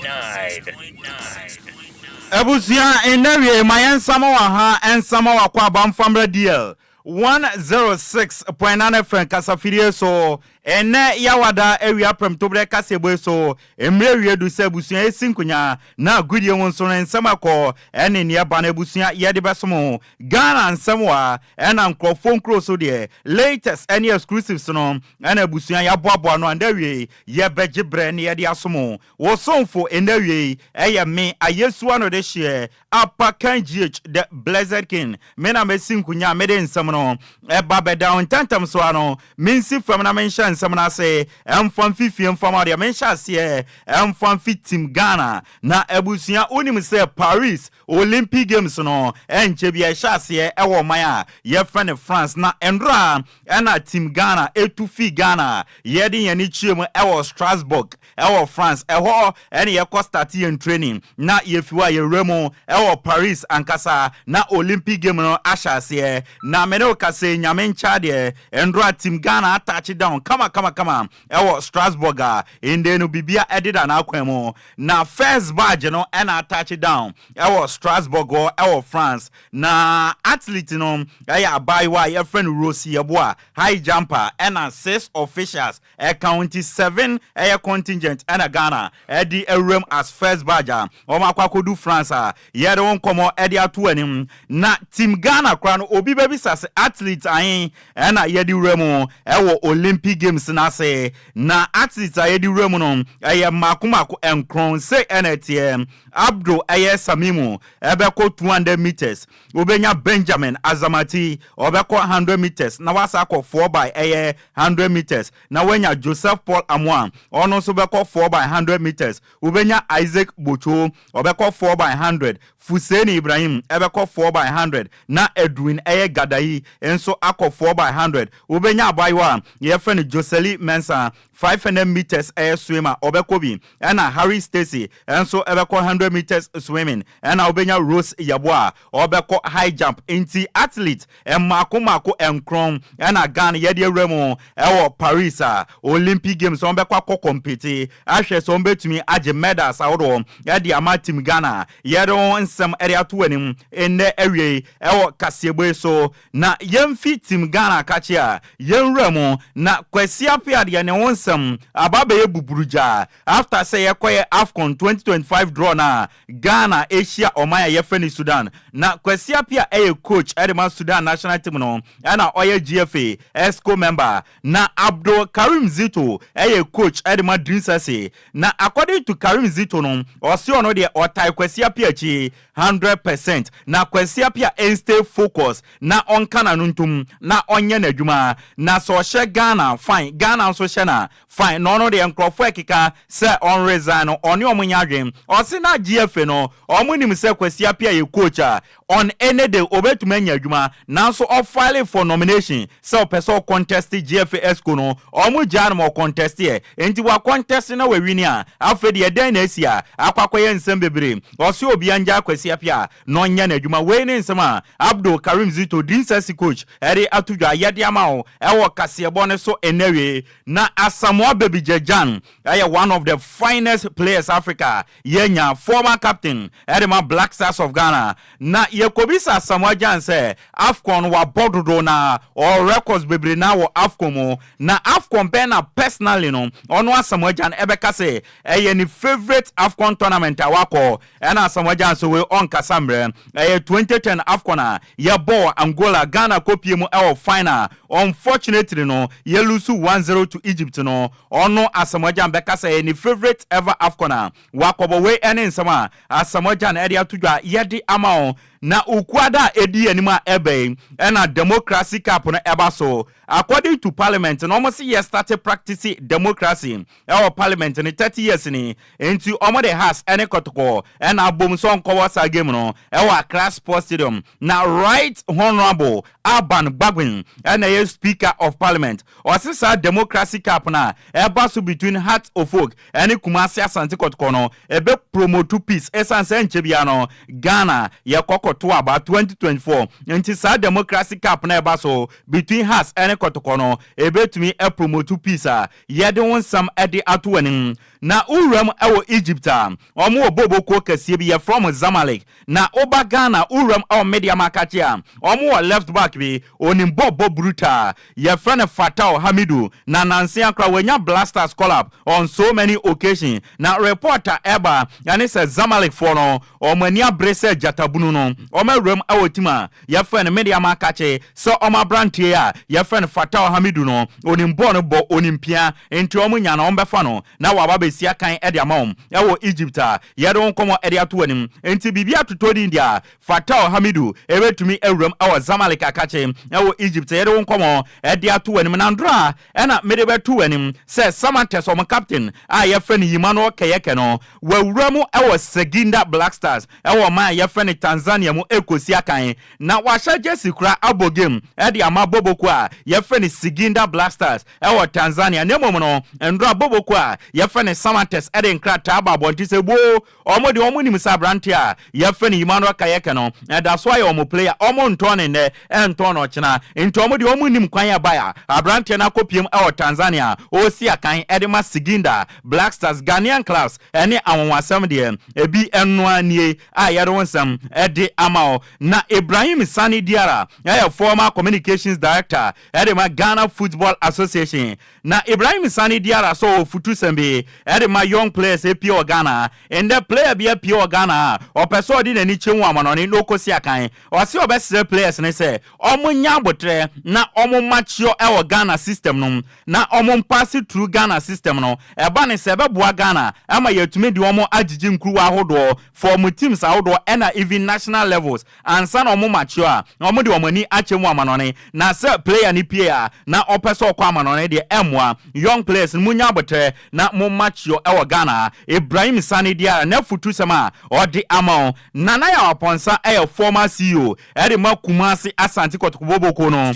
Abusua, nnɛ wiei ma yɛnsama wɔ ha, nsama wɔ akwaaba mfa mmra DL 106.9 FM kasafidie so. Ɛnnɛ Yawada awia prɛmtoberɛ kaseɛbue so, mmerɛ awie du sɛ abusua yɛsi nkonya na agodie ho nso no nsɛm ɛkɔ ɛne neɛ ɛba no abusua yɛde bɛsom ho. Ghana nsɛm wa ɛna nkorɔfoɔ nkuro so deɛ latest ɛne exclusives no ɛna abusua yɛaboaboa ano a ndɛ awiei yɛbɛgye berɛ na yɛde asom ho. Wo somfo ɛnnɛ awiei ɛyɛ me Ayesu Anodehyeɛ Apa Kan GH the Blessed King. Me na mɛsi nkonya a mede nsɛm no ɛba bɛda wo ntɛntɛm so ara no mensi fam na menhyɛ nsɛm no ase ɛmfa mfi fie mfa ma wo deɛ menhyɛ aseɛ ɛmfa mfi Team Ghana na abusua wonim sɛ Paris Olympic Games no ɛnkyɛ bi ɛhyɛ aseɛ ɛwɔ ɔman a yɛfrɛ no France na ɛndora ɛna Team Ghana ɛtu fii Ghana yɛde yɛn ani kyerɛ mu ɛwɔ Strasbourg Ɛwɔ France, ɛhɔ ɛne yɛkɔ starte yɛn training na yɛfi hɔ a yɛwura mu ɛwɔ Paris ankasa na Olympic game no ahyɛ aseɛ. Na me ne wo kasa yi Nyame nkyɛ adeɛ, ndora team Ghana atouch down kama kama kama ɛwɔ Strasbourg a ndɛ no bibia ɛdeda n'akwan mu. Na first badge no ɛna atouch down ɛwɔ Strasbourg hɔ ɛwɔ France. Na athlete no ɛyɛ abaayewa a yɛfrɛ no Rose Yeboah, high jumper, ɛna six officials Ɛka ho nti seven ɛyɛ contingent ɛna Ghana ɛde awuram as first batch a wɔn akɔ akɔdu France a yɛde wo nkɔmɔ ɛde ato anim. Na team Ghana koraa no obi bɛbisa sɛ athletes ahe ɛna yɛde wura mu ɛwɔ Olympic Games no ase. Na athletes a yɛde wura mu no ɛyɛ mmaako mmaako nkron. Sei ɛna ɛteɛ, Abdul ɛyɛ Samimu ɛbɛkɔ 200 metres, Wobɛnya Benjamin Azamati, ɔbɛkɔ 100 metres na wasan akɔ 4 by ɛyɛ 100 metres, na woanya Joseph Paul Amoah, ɔno nso bɛkɔ 4 by 100 metres. Wobɛnya Isaac Bocho, ɔbɛkɔ 4 by 100, Fuseini Ibrahim ɛbɛkɔ 4 by 100, na Edwin ɛyɛ Gadayi. Gyasi nso akɔ 4x100. Wobɛnya abaayewa a yɛfrɛ no Joseli Mensah, 500 meters ɛyɛ swimmer, ɔbɛkɔ bi, ɛna Harry Stacy nso ɛbɛkɔ 100 meters swimming, ɛna wobɛnya Rose Yeboah a ɔbɛkɔ high jump. Nti athlete mmaako mmaako 9 ɛna Ghana yɛde awura mu ɛwɔ Paris a Olympic Games wɔn bɛkɔ akɔ compete ahwɛ sɛ wɔn bɛtumi agye medals ahodoɔ ɛde ama team Ghana. Yɛde wɔn nsɛm ɛde ato anim nnɛ awie ɛwɔ kaseɛbɔ yi so. Na yɛmfi team Ghana kakye a yɛnwura mu na Kwasi Appiah deɛ, ne ho nsɛm aba bɛyɛ buburugya after sɛ yɛkɔyɛ AFCON 2025 draw na Ghana ahyia ɔman a yɛfrɛ no Sudan. Na Kwasi Appiah ɛyɛ coach ɛde ma Sudan national team no, ɛna ɔyɛ GFA EXCO member. Na Abdul Karim Zito ɛyɛ coach ɛde ma Dreams FC. Na according to Karim Zito no, ɔsi ɔno deɛ ɔtae Kwasi Appiah akyi 100%, na Kwasi Appiah ɛnstay focus na ɔnka n'ano ntom na ɔnyɛ n'adwuma. Na sɛ ɔhyɛ Ghana, fine, Ghana nso hyɛ na fine. Na ɔno deɛ, nkurɔfoɔ ɛkeka sɛ ɔnresign no, ɔne ɔmo nyɛ adwene. Ɔsi na GFA no, ɔmo nim sɛ Kwasi Appiah yɛ coach a on any day obetumi anya adwuma, nanso ɔfile for nomination sɛ ɔpɛ sɛ ɔcontest GFA EXCO no, ɔmo gyaa no ma ɔcontest yɛ. Nti wa contest na wawin a, afei deɛ ɛdɛn na esi a akɔ akɔyɛ nsɛm bebree? Ɔsi obi anja Kwasi Appiah na ɔnyɛ n'adwuma. Wei ne nsɛm a Abdul Karim Zito, Dreams FC coach, ɛde ato dwa yɛde ama wo ɛwɔ kaseɛbɔ ne so ɛnɛwie. Na Asamoah Baby Gyan ɛyɛ one of the finest players Africa yɛnya, former captain ɛde ma Black Stars of Ghana. Na yɛkɔbisa Asamoah Gyan sɛ AFCON wabɔ dodo na ɔ records bebree na wɔ AFCON mu, na AFCON bɛn na personally no ɔno Asamoah Gyan ɛbɛka sɛ ɛyɛ ne favourite AFCON tournament a wakɔ? Ɛna Asamoah Gyan so wei ɔnkasa mmerɛ, ɛyɛ 2010 AFCON a yɛbɔɔ Angola, Ghana kɔpie mu ɛwɔ final, unfortunately no yɛlose 1-0 to Egypt no. Ɔno Asamoah Gyan bɛka sɛ ɛyɛ ne favourite ever AFCON a wakɔbɔ. Wei ɛne nsɛm a Asamoah Gyan ɛde ato dwa yɛde ama wo. Na Okuada a ɛdi anim a ɛbɛn ɛna Democracy Cup no ɛba so. According to parliament na wɔn si yɛ start practice democracy ɛwɔ parliament ne 30 years ni, nti wɔn de Hearts ɛne Kɔtɔkɔ ɛna abom so nkɔwɔ saa game no ɛwɔ Accra Sports Stadium. Na Right Honourable Alban Bagbin ɛna ɛyɛ Speaker of Parliament. Ɔsi saa Democracy Cup na ɛba so between Hearts of Oak ɛne Kumasi Asante Kɔtɔkɔ no, ɛbɛ promote peace, ɛsan sɛ nkyɛn bia no Ghana yɛ kɔkɔto aba 2024, nti saa Democracy Cup na ɛba so between Hearts ɛne Kɔtɔkɔ no ebetumi ɛpromote peace a yɛde wɔn nsɛm ɛde ato anim. Na wuram ɛwɔ Egypt a wɔn wɔ boboko kɛseɛ bi yɛfrɛ mo Zamalek. Na ɔba Ghana, wuram ɛwɔ Medeama akakye a wɔn wɔ left back bi, onim bɔ brutal, yɛfrɛ no Fatao Hamidu. Na nansi akora wɔnya Black Stars call up on so many occasions. Na report a ɛba ɛne sɛ Zamalek foɔ no, wɔn ani abere sɛ gyatabunu no wɔn awuram ɛwɔ team a yɛfrɛ no Medeama akakye sɛ wɔn aberanteɛ a yɛfrɛ no Fatao Hamidu no, onim bɔɔl no bɔ, onim pia, nti wɔn nya na wɔn bɛfa no na waba bɛsi akan ɛde ama wɔn ɛwɔ Egypt a yɛde wɔn nkɔmɔ ɛde ato anim. Nti biribi atotɔ din deɛ, Fatao Hamidu ɛbɛtumi awuram ɛwɔ Zamalek akakye ɛwɔ Egypt, yɛde wɔn nkɔmɔ ɛde ato anim. Na ndora ɛna mede bɛto anim sɛ Samartex ɔmo captain a yɛfrɛ no Emmanuel Keyekeh no, wawura mu ɛwɔ Singida Black Stars ɛwɔ ɔman a yɛfrɛ no Tanzania mu ɛkɔsi akan, na wahyɛ jersey kora abɔ game ɛde ama boboko a yɛfrɛ no Singida Black Stars ɛwɔ Tanzania. Na mmom no, ndora boboko a yɛfrɛ no Samartex ɛde nkrataa ba abɔnten sɛ boo, ɔmo deɛ ɔmo nim sɛ aberante a yɛfrɛ no Emmanuel Keyekeh no ɛda so ayɛ ɔmo player, ɔmo ntɔn ne nnɛ, ɛntɔn no ɔkyena, nti ɔmo deɛ ɔmo nim kwan ɛba a aberanteɛ no akɔpiem ɛwɔ Tanzania ɔresi akan ɛde ma Singida Black Stars. Ghanaian clubs ɛne anwanwasɛm deɛ ebi ɛnoa nie a yɛde wo nsɛm ɛde ama wo. Na Ibrahim Sani Diara ɛyɛ former communications director ɛde ma Ghana Football Association. Na Ibrahim Sani Diara so ɔfutu sɛm bi ɛde ma young players epie wɔ Ghana. Ndɛ player bi apue wɔ Ghana a ɔpɛ sɛ ɔde n'ani kyɛ mu amanɔne na ɔkɔsi akan, ɔsi ɔbɛsrɛ players ne sɛ ɔmo nya abotrɛ na ɔmo mature ɛwɔ Ghana system no na ɔmo mpass through Ghana system no. Ɛba ne sɛ ɛbɛboa Ghana ama yɛtumi de ɔmo agyegye nkuruwa ahodoɔ for ɔmo teams ahodoɔ ɛna even national levels ansa na ɔmo mature a ɔmo de ɔmo ani akyɛ mu amanɔne. Na sɛ player ne pie a na ɔpɛ sɛ ɔkɔ amanɔne deɛ, ɛmmoa young players no. Mu nya abotrɛ na mo mature. akyeɔ wɔ Ghana ha. Ibrahim Sani Diarra n'afutusɛm a ɔde ama wo. Nana Yaw Amponsah yɛ former CEO de ma Kumasi Asante Kotoko Boboko no.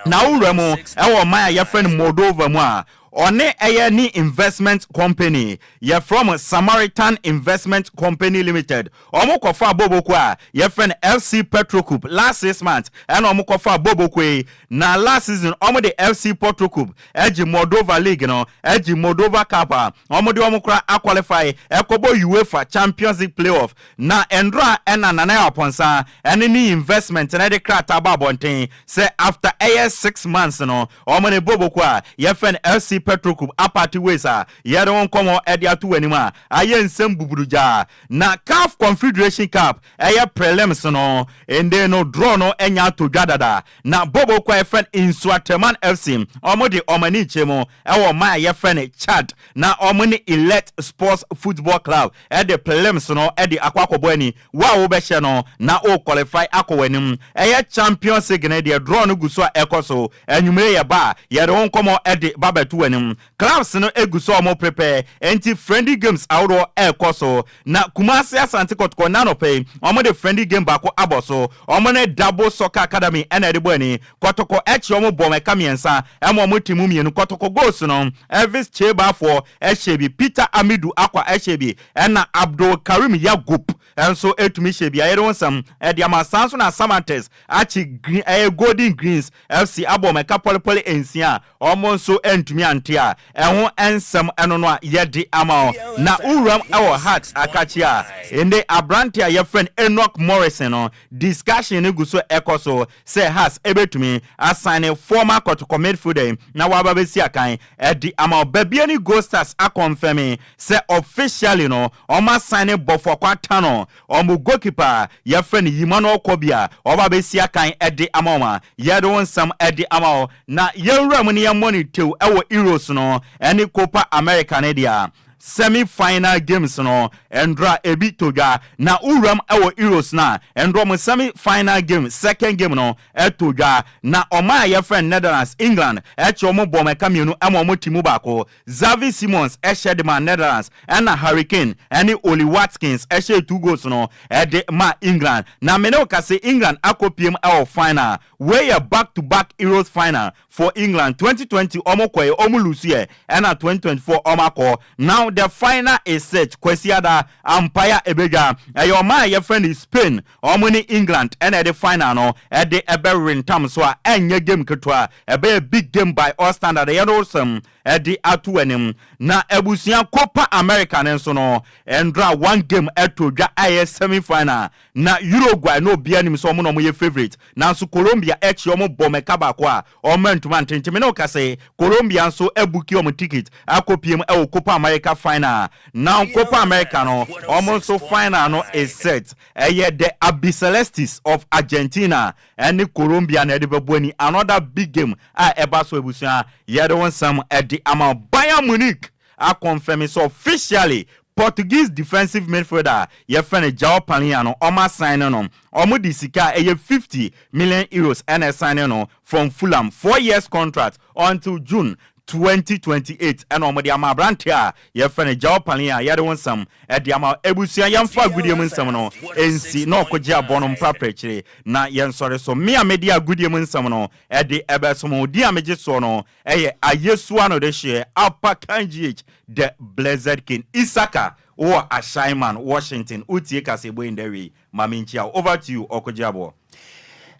Na wo wura mu wɔ ɔman a yɛfrɛ no Moldova mu a, ɔne ɛyɛ ne investment company, yɛfrɛ wɔn Samaritan Investment Company Limited. Wɔn kɔfaa Boboko a yɛfrɛ no FC Petrocub last 6 months ɛna wɔn kɔfaa Boboko yi. Na last season wɔn de FC Petrocub ɛgye Moldova League no, ɛgye Moldova Cup a wɔn de wɔn kora aqualify ɛkɔbɔ UEFA Champions League playoff. Na ndora ɛna Nana Yaw Amponsah ɛne ne investment na ɛde krataa ba abɔnten sɛ after ɛyɛ 6 months no, wɔn ne Boboko a yɛfrɛ no FC Petrocub apart ways a yɛde wɔn nkɔmɔ ɛde ato wɔn anim a ayɛ nsɛm buburugyaa. Na CAF Confederation Cup ɛyɛ prelims no, nde no draw no ɛnya ato dwa dada. Na Boboko a yɛfrɛ no Nsoatreman FC, wɔn de wɔn ani kyerɛ mu ɛwɔ ɔman a yɛfrɛ no Chad, na wɔn ne Elite Sports Football Club ɛde prelims no ɛde akɔ akɔbɔ ani. Wo a wobɛhyɛ no na o qualify akɔ w'anim. Ɛyɛ Champions League no deɛ, draw no gu so a ɛkɔ so. Anwummere yɛ ba a, yɛde wo nkɔmmɔ ɛde ba bɛto w'anim. Clubs no egu so a wɔn prepare, nti friendly games ahodoɔ ɛrekɔ so. Na Kumasi Asante Kɔtɔkɔ nanɔpɛ yi, wɔn de friendly game baako abɔ so. Wɔn ne Double Soccer Academy ɛna ɛde bɔ ani. Kɔtɔkɔ ɛkyi wɔn bɔ mɛka mmiɛnsa ɛma wɔn ti mu mmienu. Kɔtɔkɔ goals no, Elvis Chebafoɔ ɛhyɛ bi, Peter Amidu Akwa ɛhyɛ bi, ɛna Abdul Karim Yagup ɛnso etumi hyɛ bi. Ayɛde wɔn nsɛm ɛde ama san so. Na Samartex akyi Green, ɛyɛ Golden Greens FC abɔ mɛka pɔlepɔle 6 a wɔn nso ntumi ante a ɛho nsɛm ɛno no a yɛde ama wɔn. Na wuram ɛwɔ Hearts akakye a ɛnde aberante a yɛfrɛ no Enoch Morrison no, discussion no gu so ɛkɔ so sɛ Hearts ɛbɛtumi asan former Kɔtɔkɔ midfielder na waba bɛsi akan ɛde ama Bibiani Gold Stars. Aconfirm sɛ officially no, ɔmo asan Bofoakwa Tano ɔmo goalkeeper yɛfrɛ no Yima Ɔkɔ a ɔba bɛsi akan ɛde ama wɔn a yɛde wɔn nsɛm ɛde ama wɔn. Na yɛnwura mu ne yɛmmɔ ne tew ɛwɔ Euros no ɛne Copa America ne deɛ, semi final games no ndra ebi to dwa. Na wuram ɛwɔ Euros na ndra mo semi final game, second game no ɛto dwa. Na ɔman a yɛfrɛ Netherlands, England ɛkyɛ wɔn bɔ mɛka mmienu ɛma wɔn ti mu baako. Xavi Simons ɛhyɛ de ma Netherlands, ɛna Harry Kane ɛne Oli Watkins ɛhyɛ two goals no ɛde ma England. Na mene kase England akɔ piem ɛwɔ final. Wei yɛ back to back Euros final for England. 2020 ɔmo kɔɛ, ɔmo lose yɛ, ɛna 2024 ɔmo akɔ. Now the final is set. Kwasiada ampaya ebedwa, ɛyɛ ɔmo a yɛfrɛ no Spain, ɔmo ne England ɛna ɛde final no ɛde ɛbɛwe ntam so a ɛnyɛ game ketewa, ɛbɛyɛ big game by all standard. Ɛyɛ no sɛm ɛde ato anim. Na abusua, Copa America ne nso no, ɛndra one game ɛto dwa a ɛyɛ semi final. Na Uruguay na obiara nim sɛ ɔmo na ɔmo yɛ favourite, nanso Colombia ɛkyi ɔmo bɔ mɛka baako a ɔmo ntoma ntenteme ne ɔkasa. Colombia nso ɛbook ɔmo ticket akɔ piem ɛwɔ Copa America final. Now Copa America no, ɔmo nso final no is set. Ɛyɛ the Albicelestes of Argentina ɛne Colombia na ɛde bɛbɔ ani, another big game a ɛba so. Abusua, yɛde wɔn nsɛm ɛde ama. Bayern Munich aconfirm sɛ officially Portuguese defensive midfielder yɛfrɛ no Joao Palhinha no, ɔmo asign no. Ɔmo de sika a ɛyɛ €50 million ɛna ɛsign no from Fulham, 4 years contract until June 2028 ɛna ɔmo de ama aberante a yɛfrɛ no Joao Palhinha. Yɛde wɔn nsɛm ɛde ama. Ebusua, yɛmfa agudie mu nsɛm no nsi na ɔkɔgye abɔ no mprapra akyire na yɛnsɔre so. Mmea mede agudie mu nsɛm no ɛde ɛbɛsom di a megye soɔ no ɛyɛ Ayesua no de hyɛ Apakan GH, the Blessed King Isaka wɔ Ashaiman, Washington. Wotie kasɛbɔ yi ndɛwei maame nkyia. Over to you, ɔkɔgye aboɔ.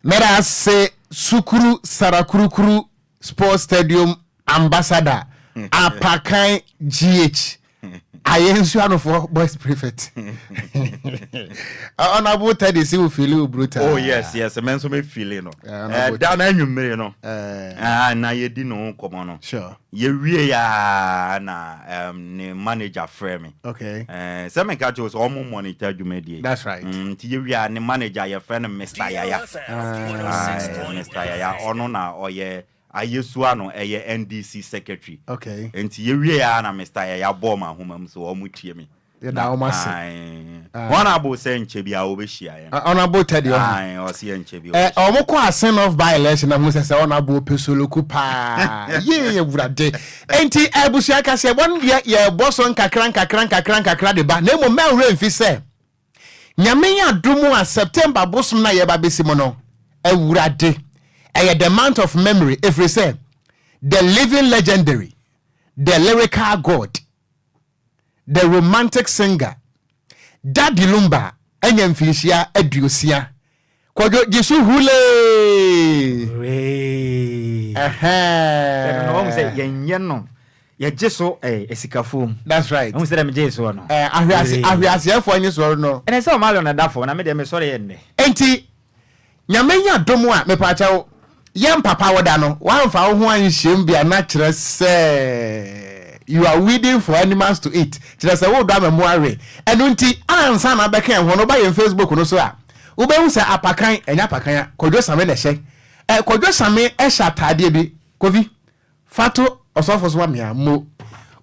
Mɛda ase, Sukuru Sarakurukuru Sports Stadium ambassador Apakan GH, ayɛ nsu anofoɔ boys prefect, Honorable Teddy si wo feel wo brutal. Oh yes, me nso me feel no. Da na anwummere no na yɛdi ne ho nkɔmmɔ no, yɛwie ya na ne manager frɛ me. Sɛ meka kyerɛ sɛ ɔmo monitor dwumadie. That's right. Nti yɛwie a, ne manager yɛfrɛ no Mr Yaya. Mr Yaya, ɔno na ɔyɛ Ayesua no ɛyɛ NDC secretary. Nti yɛwie ya na Mr Yaya bɔɔ ma ahoma mu so ɔmo tie me. Yɛda wɔn ase. Honorable sɛ nkyɛ bi a wɔbɛhyia yɛn. Honorable Teddy ɔho. Ɔse yɛ nkyɛ bi. Ɔmo kɔ Assin North by election na ho sɛ honorable pɛ soloku paa. Yee Awurade. Enti abusua kaseɛ bɔ no deɛ yɛbɔ so nkakra nkakra nkakra nkakra de ba. Na mmom mɛnwerɛ mfi sɛ Nyame yɛ adom a September bosom no a yɛba bɛsi mu no, Awurade, ɛyɛ the month of memory ɛfiri sɛ the living legendary, the lyrical god, the romantic singer, Daddy Lumba anya mfinhyia 60. Kwadwo gye so hulee! Hooray! Ɛhɛn. No, wɔn sɛ yɛnyɛ no yɛgye so asikafoɔ mu. That's right. Wɔn sɛ dɛm gye soɔ no. Ahwease ahweaseɛfoɔ nye soɔ no. Ɛnɛ sɛ ɔmo alɔ na da fam na me deɛ mesɔre yɛ nnɛ. Enti Nyame nya dom a mepaakyɛw yɛn papa wo da no wamfa wo ho anhyɛm bi a na kyerɛ sɛ you are weeding for animals to eat kyerɛ sɛ wodɔ ama mu awe. Ɛno nti ansa na abɛka yɛn ho no woba yɛn Facebook no so a wobɛhu sɛ apakan ɛnyɛ apakan a Kwadwo Same na ɛhyɛ. Ɛ Kwadwo Same hyɛ ataadeɛ bi Kofi Fa to ɔsɔfo so ma me a, mo.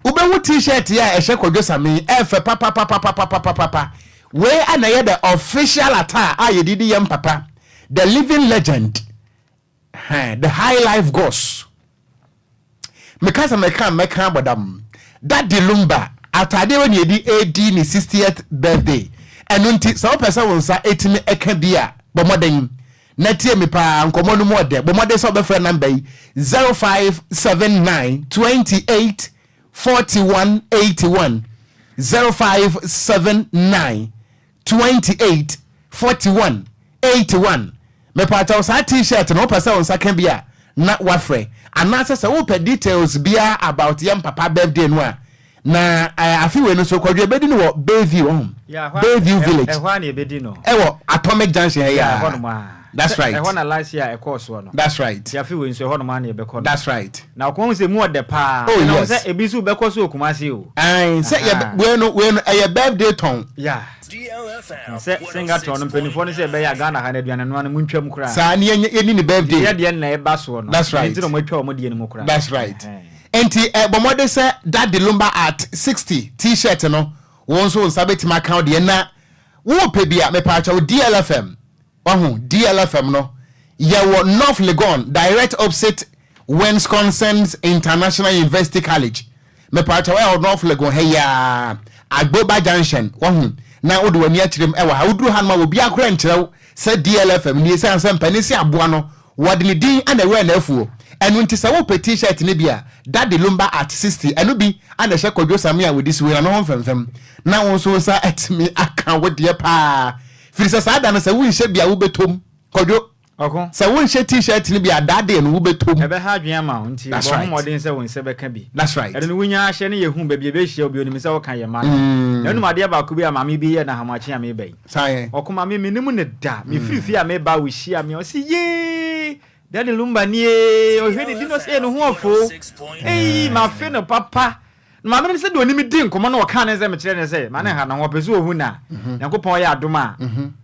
Wobɛhu T-shirt yi a ɛhyɛ Kwadwo Same yi, ɛfɛ papapapapapapapa. Wei a na ɛyɛ the official attire a yɛde di yɛn papa, the living legend, hɛn, the high life goss. Meka sɛ mɛka a mɛka abɔ dam. Daddy Lumba, ataadeɛ wei na yɛde redi ne 60th birthday. Ɛno nti, sɛ wopɛ sɛ wo nsa ɛtumi ɛka bi a, bɔ mmɔden Na tie me paa, nkɔmmɔ no mu ɔdɛ. Bɔ mmɔden sɛ wobɛfrɛ namba yi, 0579 28 41 81, 0579 28 41 81. Mepaakyɛw, saa T-shirt no, wopɛ sɛ wo nsa ka bi a, na woafrɛ. Anaasɛ sɛ wopɛ details biara about yɛn papa birthday no a, Na afe wei no nso Kwadwo yɛbɛdi no wɔ Bayview ɔho Yeah, ɛhɔ a- Bayview ɛ- Village ɛhɔ a na yɛbɛdi no. ɛwɔ Atomic Junction ha yi Yeah, ara. ɛhɔnom a. That's Sɛ right. ɛhɔ na last year ɛkɔɔ soɔ no. That's right. Nti afe wei nso ɛhɔnom a na yɛbɛkɔ no. That's right. Na ɔkɔn hu sɛ emu ɔdɛ paa. Oh, Ɛna ɔhu yes. sɛ ebi nso bɛkɔ so wɔ Kumasi o. Ae, sɛ yɛ Aha. wei no wei no ɛyɛ birthday tɔn. Yeah. Sɛ Singaton no mpanimfoɔ no sɛ ɛbɛyɛ a Ghana ha no aduane noa no montwam koraa. Saa ne yɛnyɛ yɛni ne birthday. Yɛ deɛ na ɛba soɔ no. That's right. Ɛno nti na wɔatwa wɔn deɛ no mu koraa. That's right. Ɛhɛn. Enti bɔ mmɔden sɛ Daddy Lumba at 60 T-shirt no wo nso wo nsa bɛtumi aka wo deɛ na worepɛ bi a mepaakyɛw DLFM wahu DLFM no yɛwɔ North Legon direct opposite Wisconsin's International University College mepaakyɛw ɛwɔ North Legon ha yi ara Agboba Junction wahu na wode w'ani akyerɛ mu ɛwɔ ha woduru ha nom a obiara koraa nkyerɛ wo sɛ DLFM nie sane sɛ mpanin se aboa no Wɔde ne din na ɛwɛɛ n'afuo. Ɛno nti sɛ wopɛ T-shirt no bi a, Daddy Lumba at 60, ɛno bi na ɛhyɛ Kwadwo Sammy a ɔdi so yi no ho mfemfem. Na wo nso wo nsa atumi aka wo deɛ paa. Firi sɛ saa da no sɛ wonhyɛ bi a wobɛtɔ mu. Kwadwo, Ɔko. sɛ wonhyɛ T-shirt no bi a that day no wobɛtɔ mu. Ɛbɛha adwene ama wo, nti That's bɔ ho right. mmɔden sɛ wo nsa bɛka bi. That's right. Ɛno no wonya ahyɛ ne yɛhu baabi a ɛbɛhyia obi onim sɛ woka yɛn mma no. Na wonim adeɛ baako bi a maame bi yɛɛ no ahamakye a mereba yi? Saa yɛn. Ɔko ma me menim no da. Me firi fie a me ba ɔhyia me ɔse yee daddy Lumba nie ɔhwɛ ne di no ɔse ee ne ho ɔfoo eii mafe no papa na maame no sɛ deɛ ɔne me di nkɔmmɔ na ɔka ne nsɛm kyerɛ ne sɛ ma ne nha ne ho ɔpɛ sɛ ɔhu no a Nyankopɔn yɛ adom a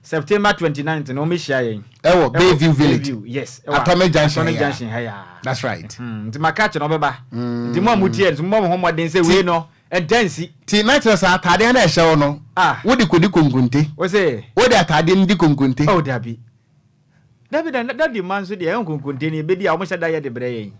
September 29th no ɔmmɛhyia yɛn Ɛwɔ Bayview Village Bayview yes ɛwɔ Atomic Junction Atomic ha yi Junction a ha yi a That's right. Nti maka akyerɛ no ɔbɛba nti mo a motie nso mommɔ mo ho mmɔden sɛ wei no Ɛda nsi. Nti na kyerɛ sɛ ataadeɛ no a ɛhyɛ wo no, wode kɔdi konkonte? Wose? Wode ataadeɛ no di konkonte? Oh, dabi. Dabi da, daddy mma nso deɛ, ɛyɛ nkonkonte no yɛbɛdi a, wɔhyɛ da yɛ de brɛ yɛn.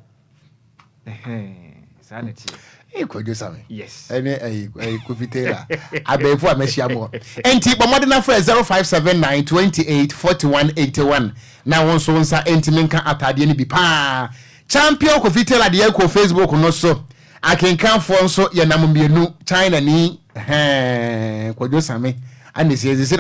Ɛhɛn, saa na ɛteɛ. Ee, Kwadwo Same. Yes. Ɛne ɛyi, ɛyi Kofi Taylor. Abɛɛfo a mahyia mo. Enti, bɔ mmɔden na frɛ 0579 28 41 81 na wo nso wo nsa ntumi nka ataadeɛ no bi paa. Champion Kofi Taylor deɛ kɔ Facebook no so. Akenkanfoɔ nso yɛnam mmienu, China ni, ɛhɛɛ, Kwadwo Same, ɛna ɛsɛ, ɛsɛ.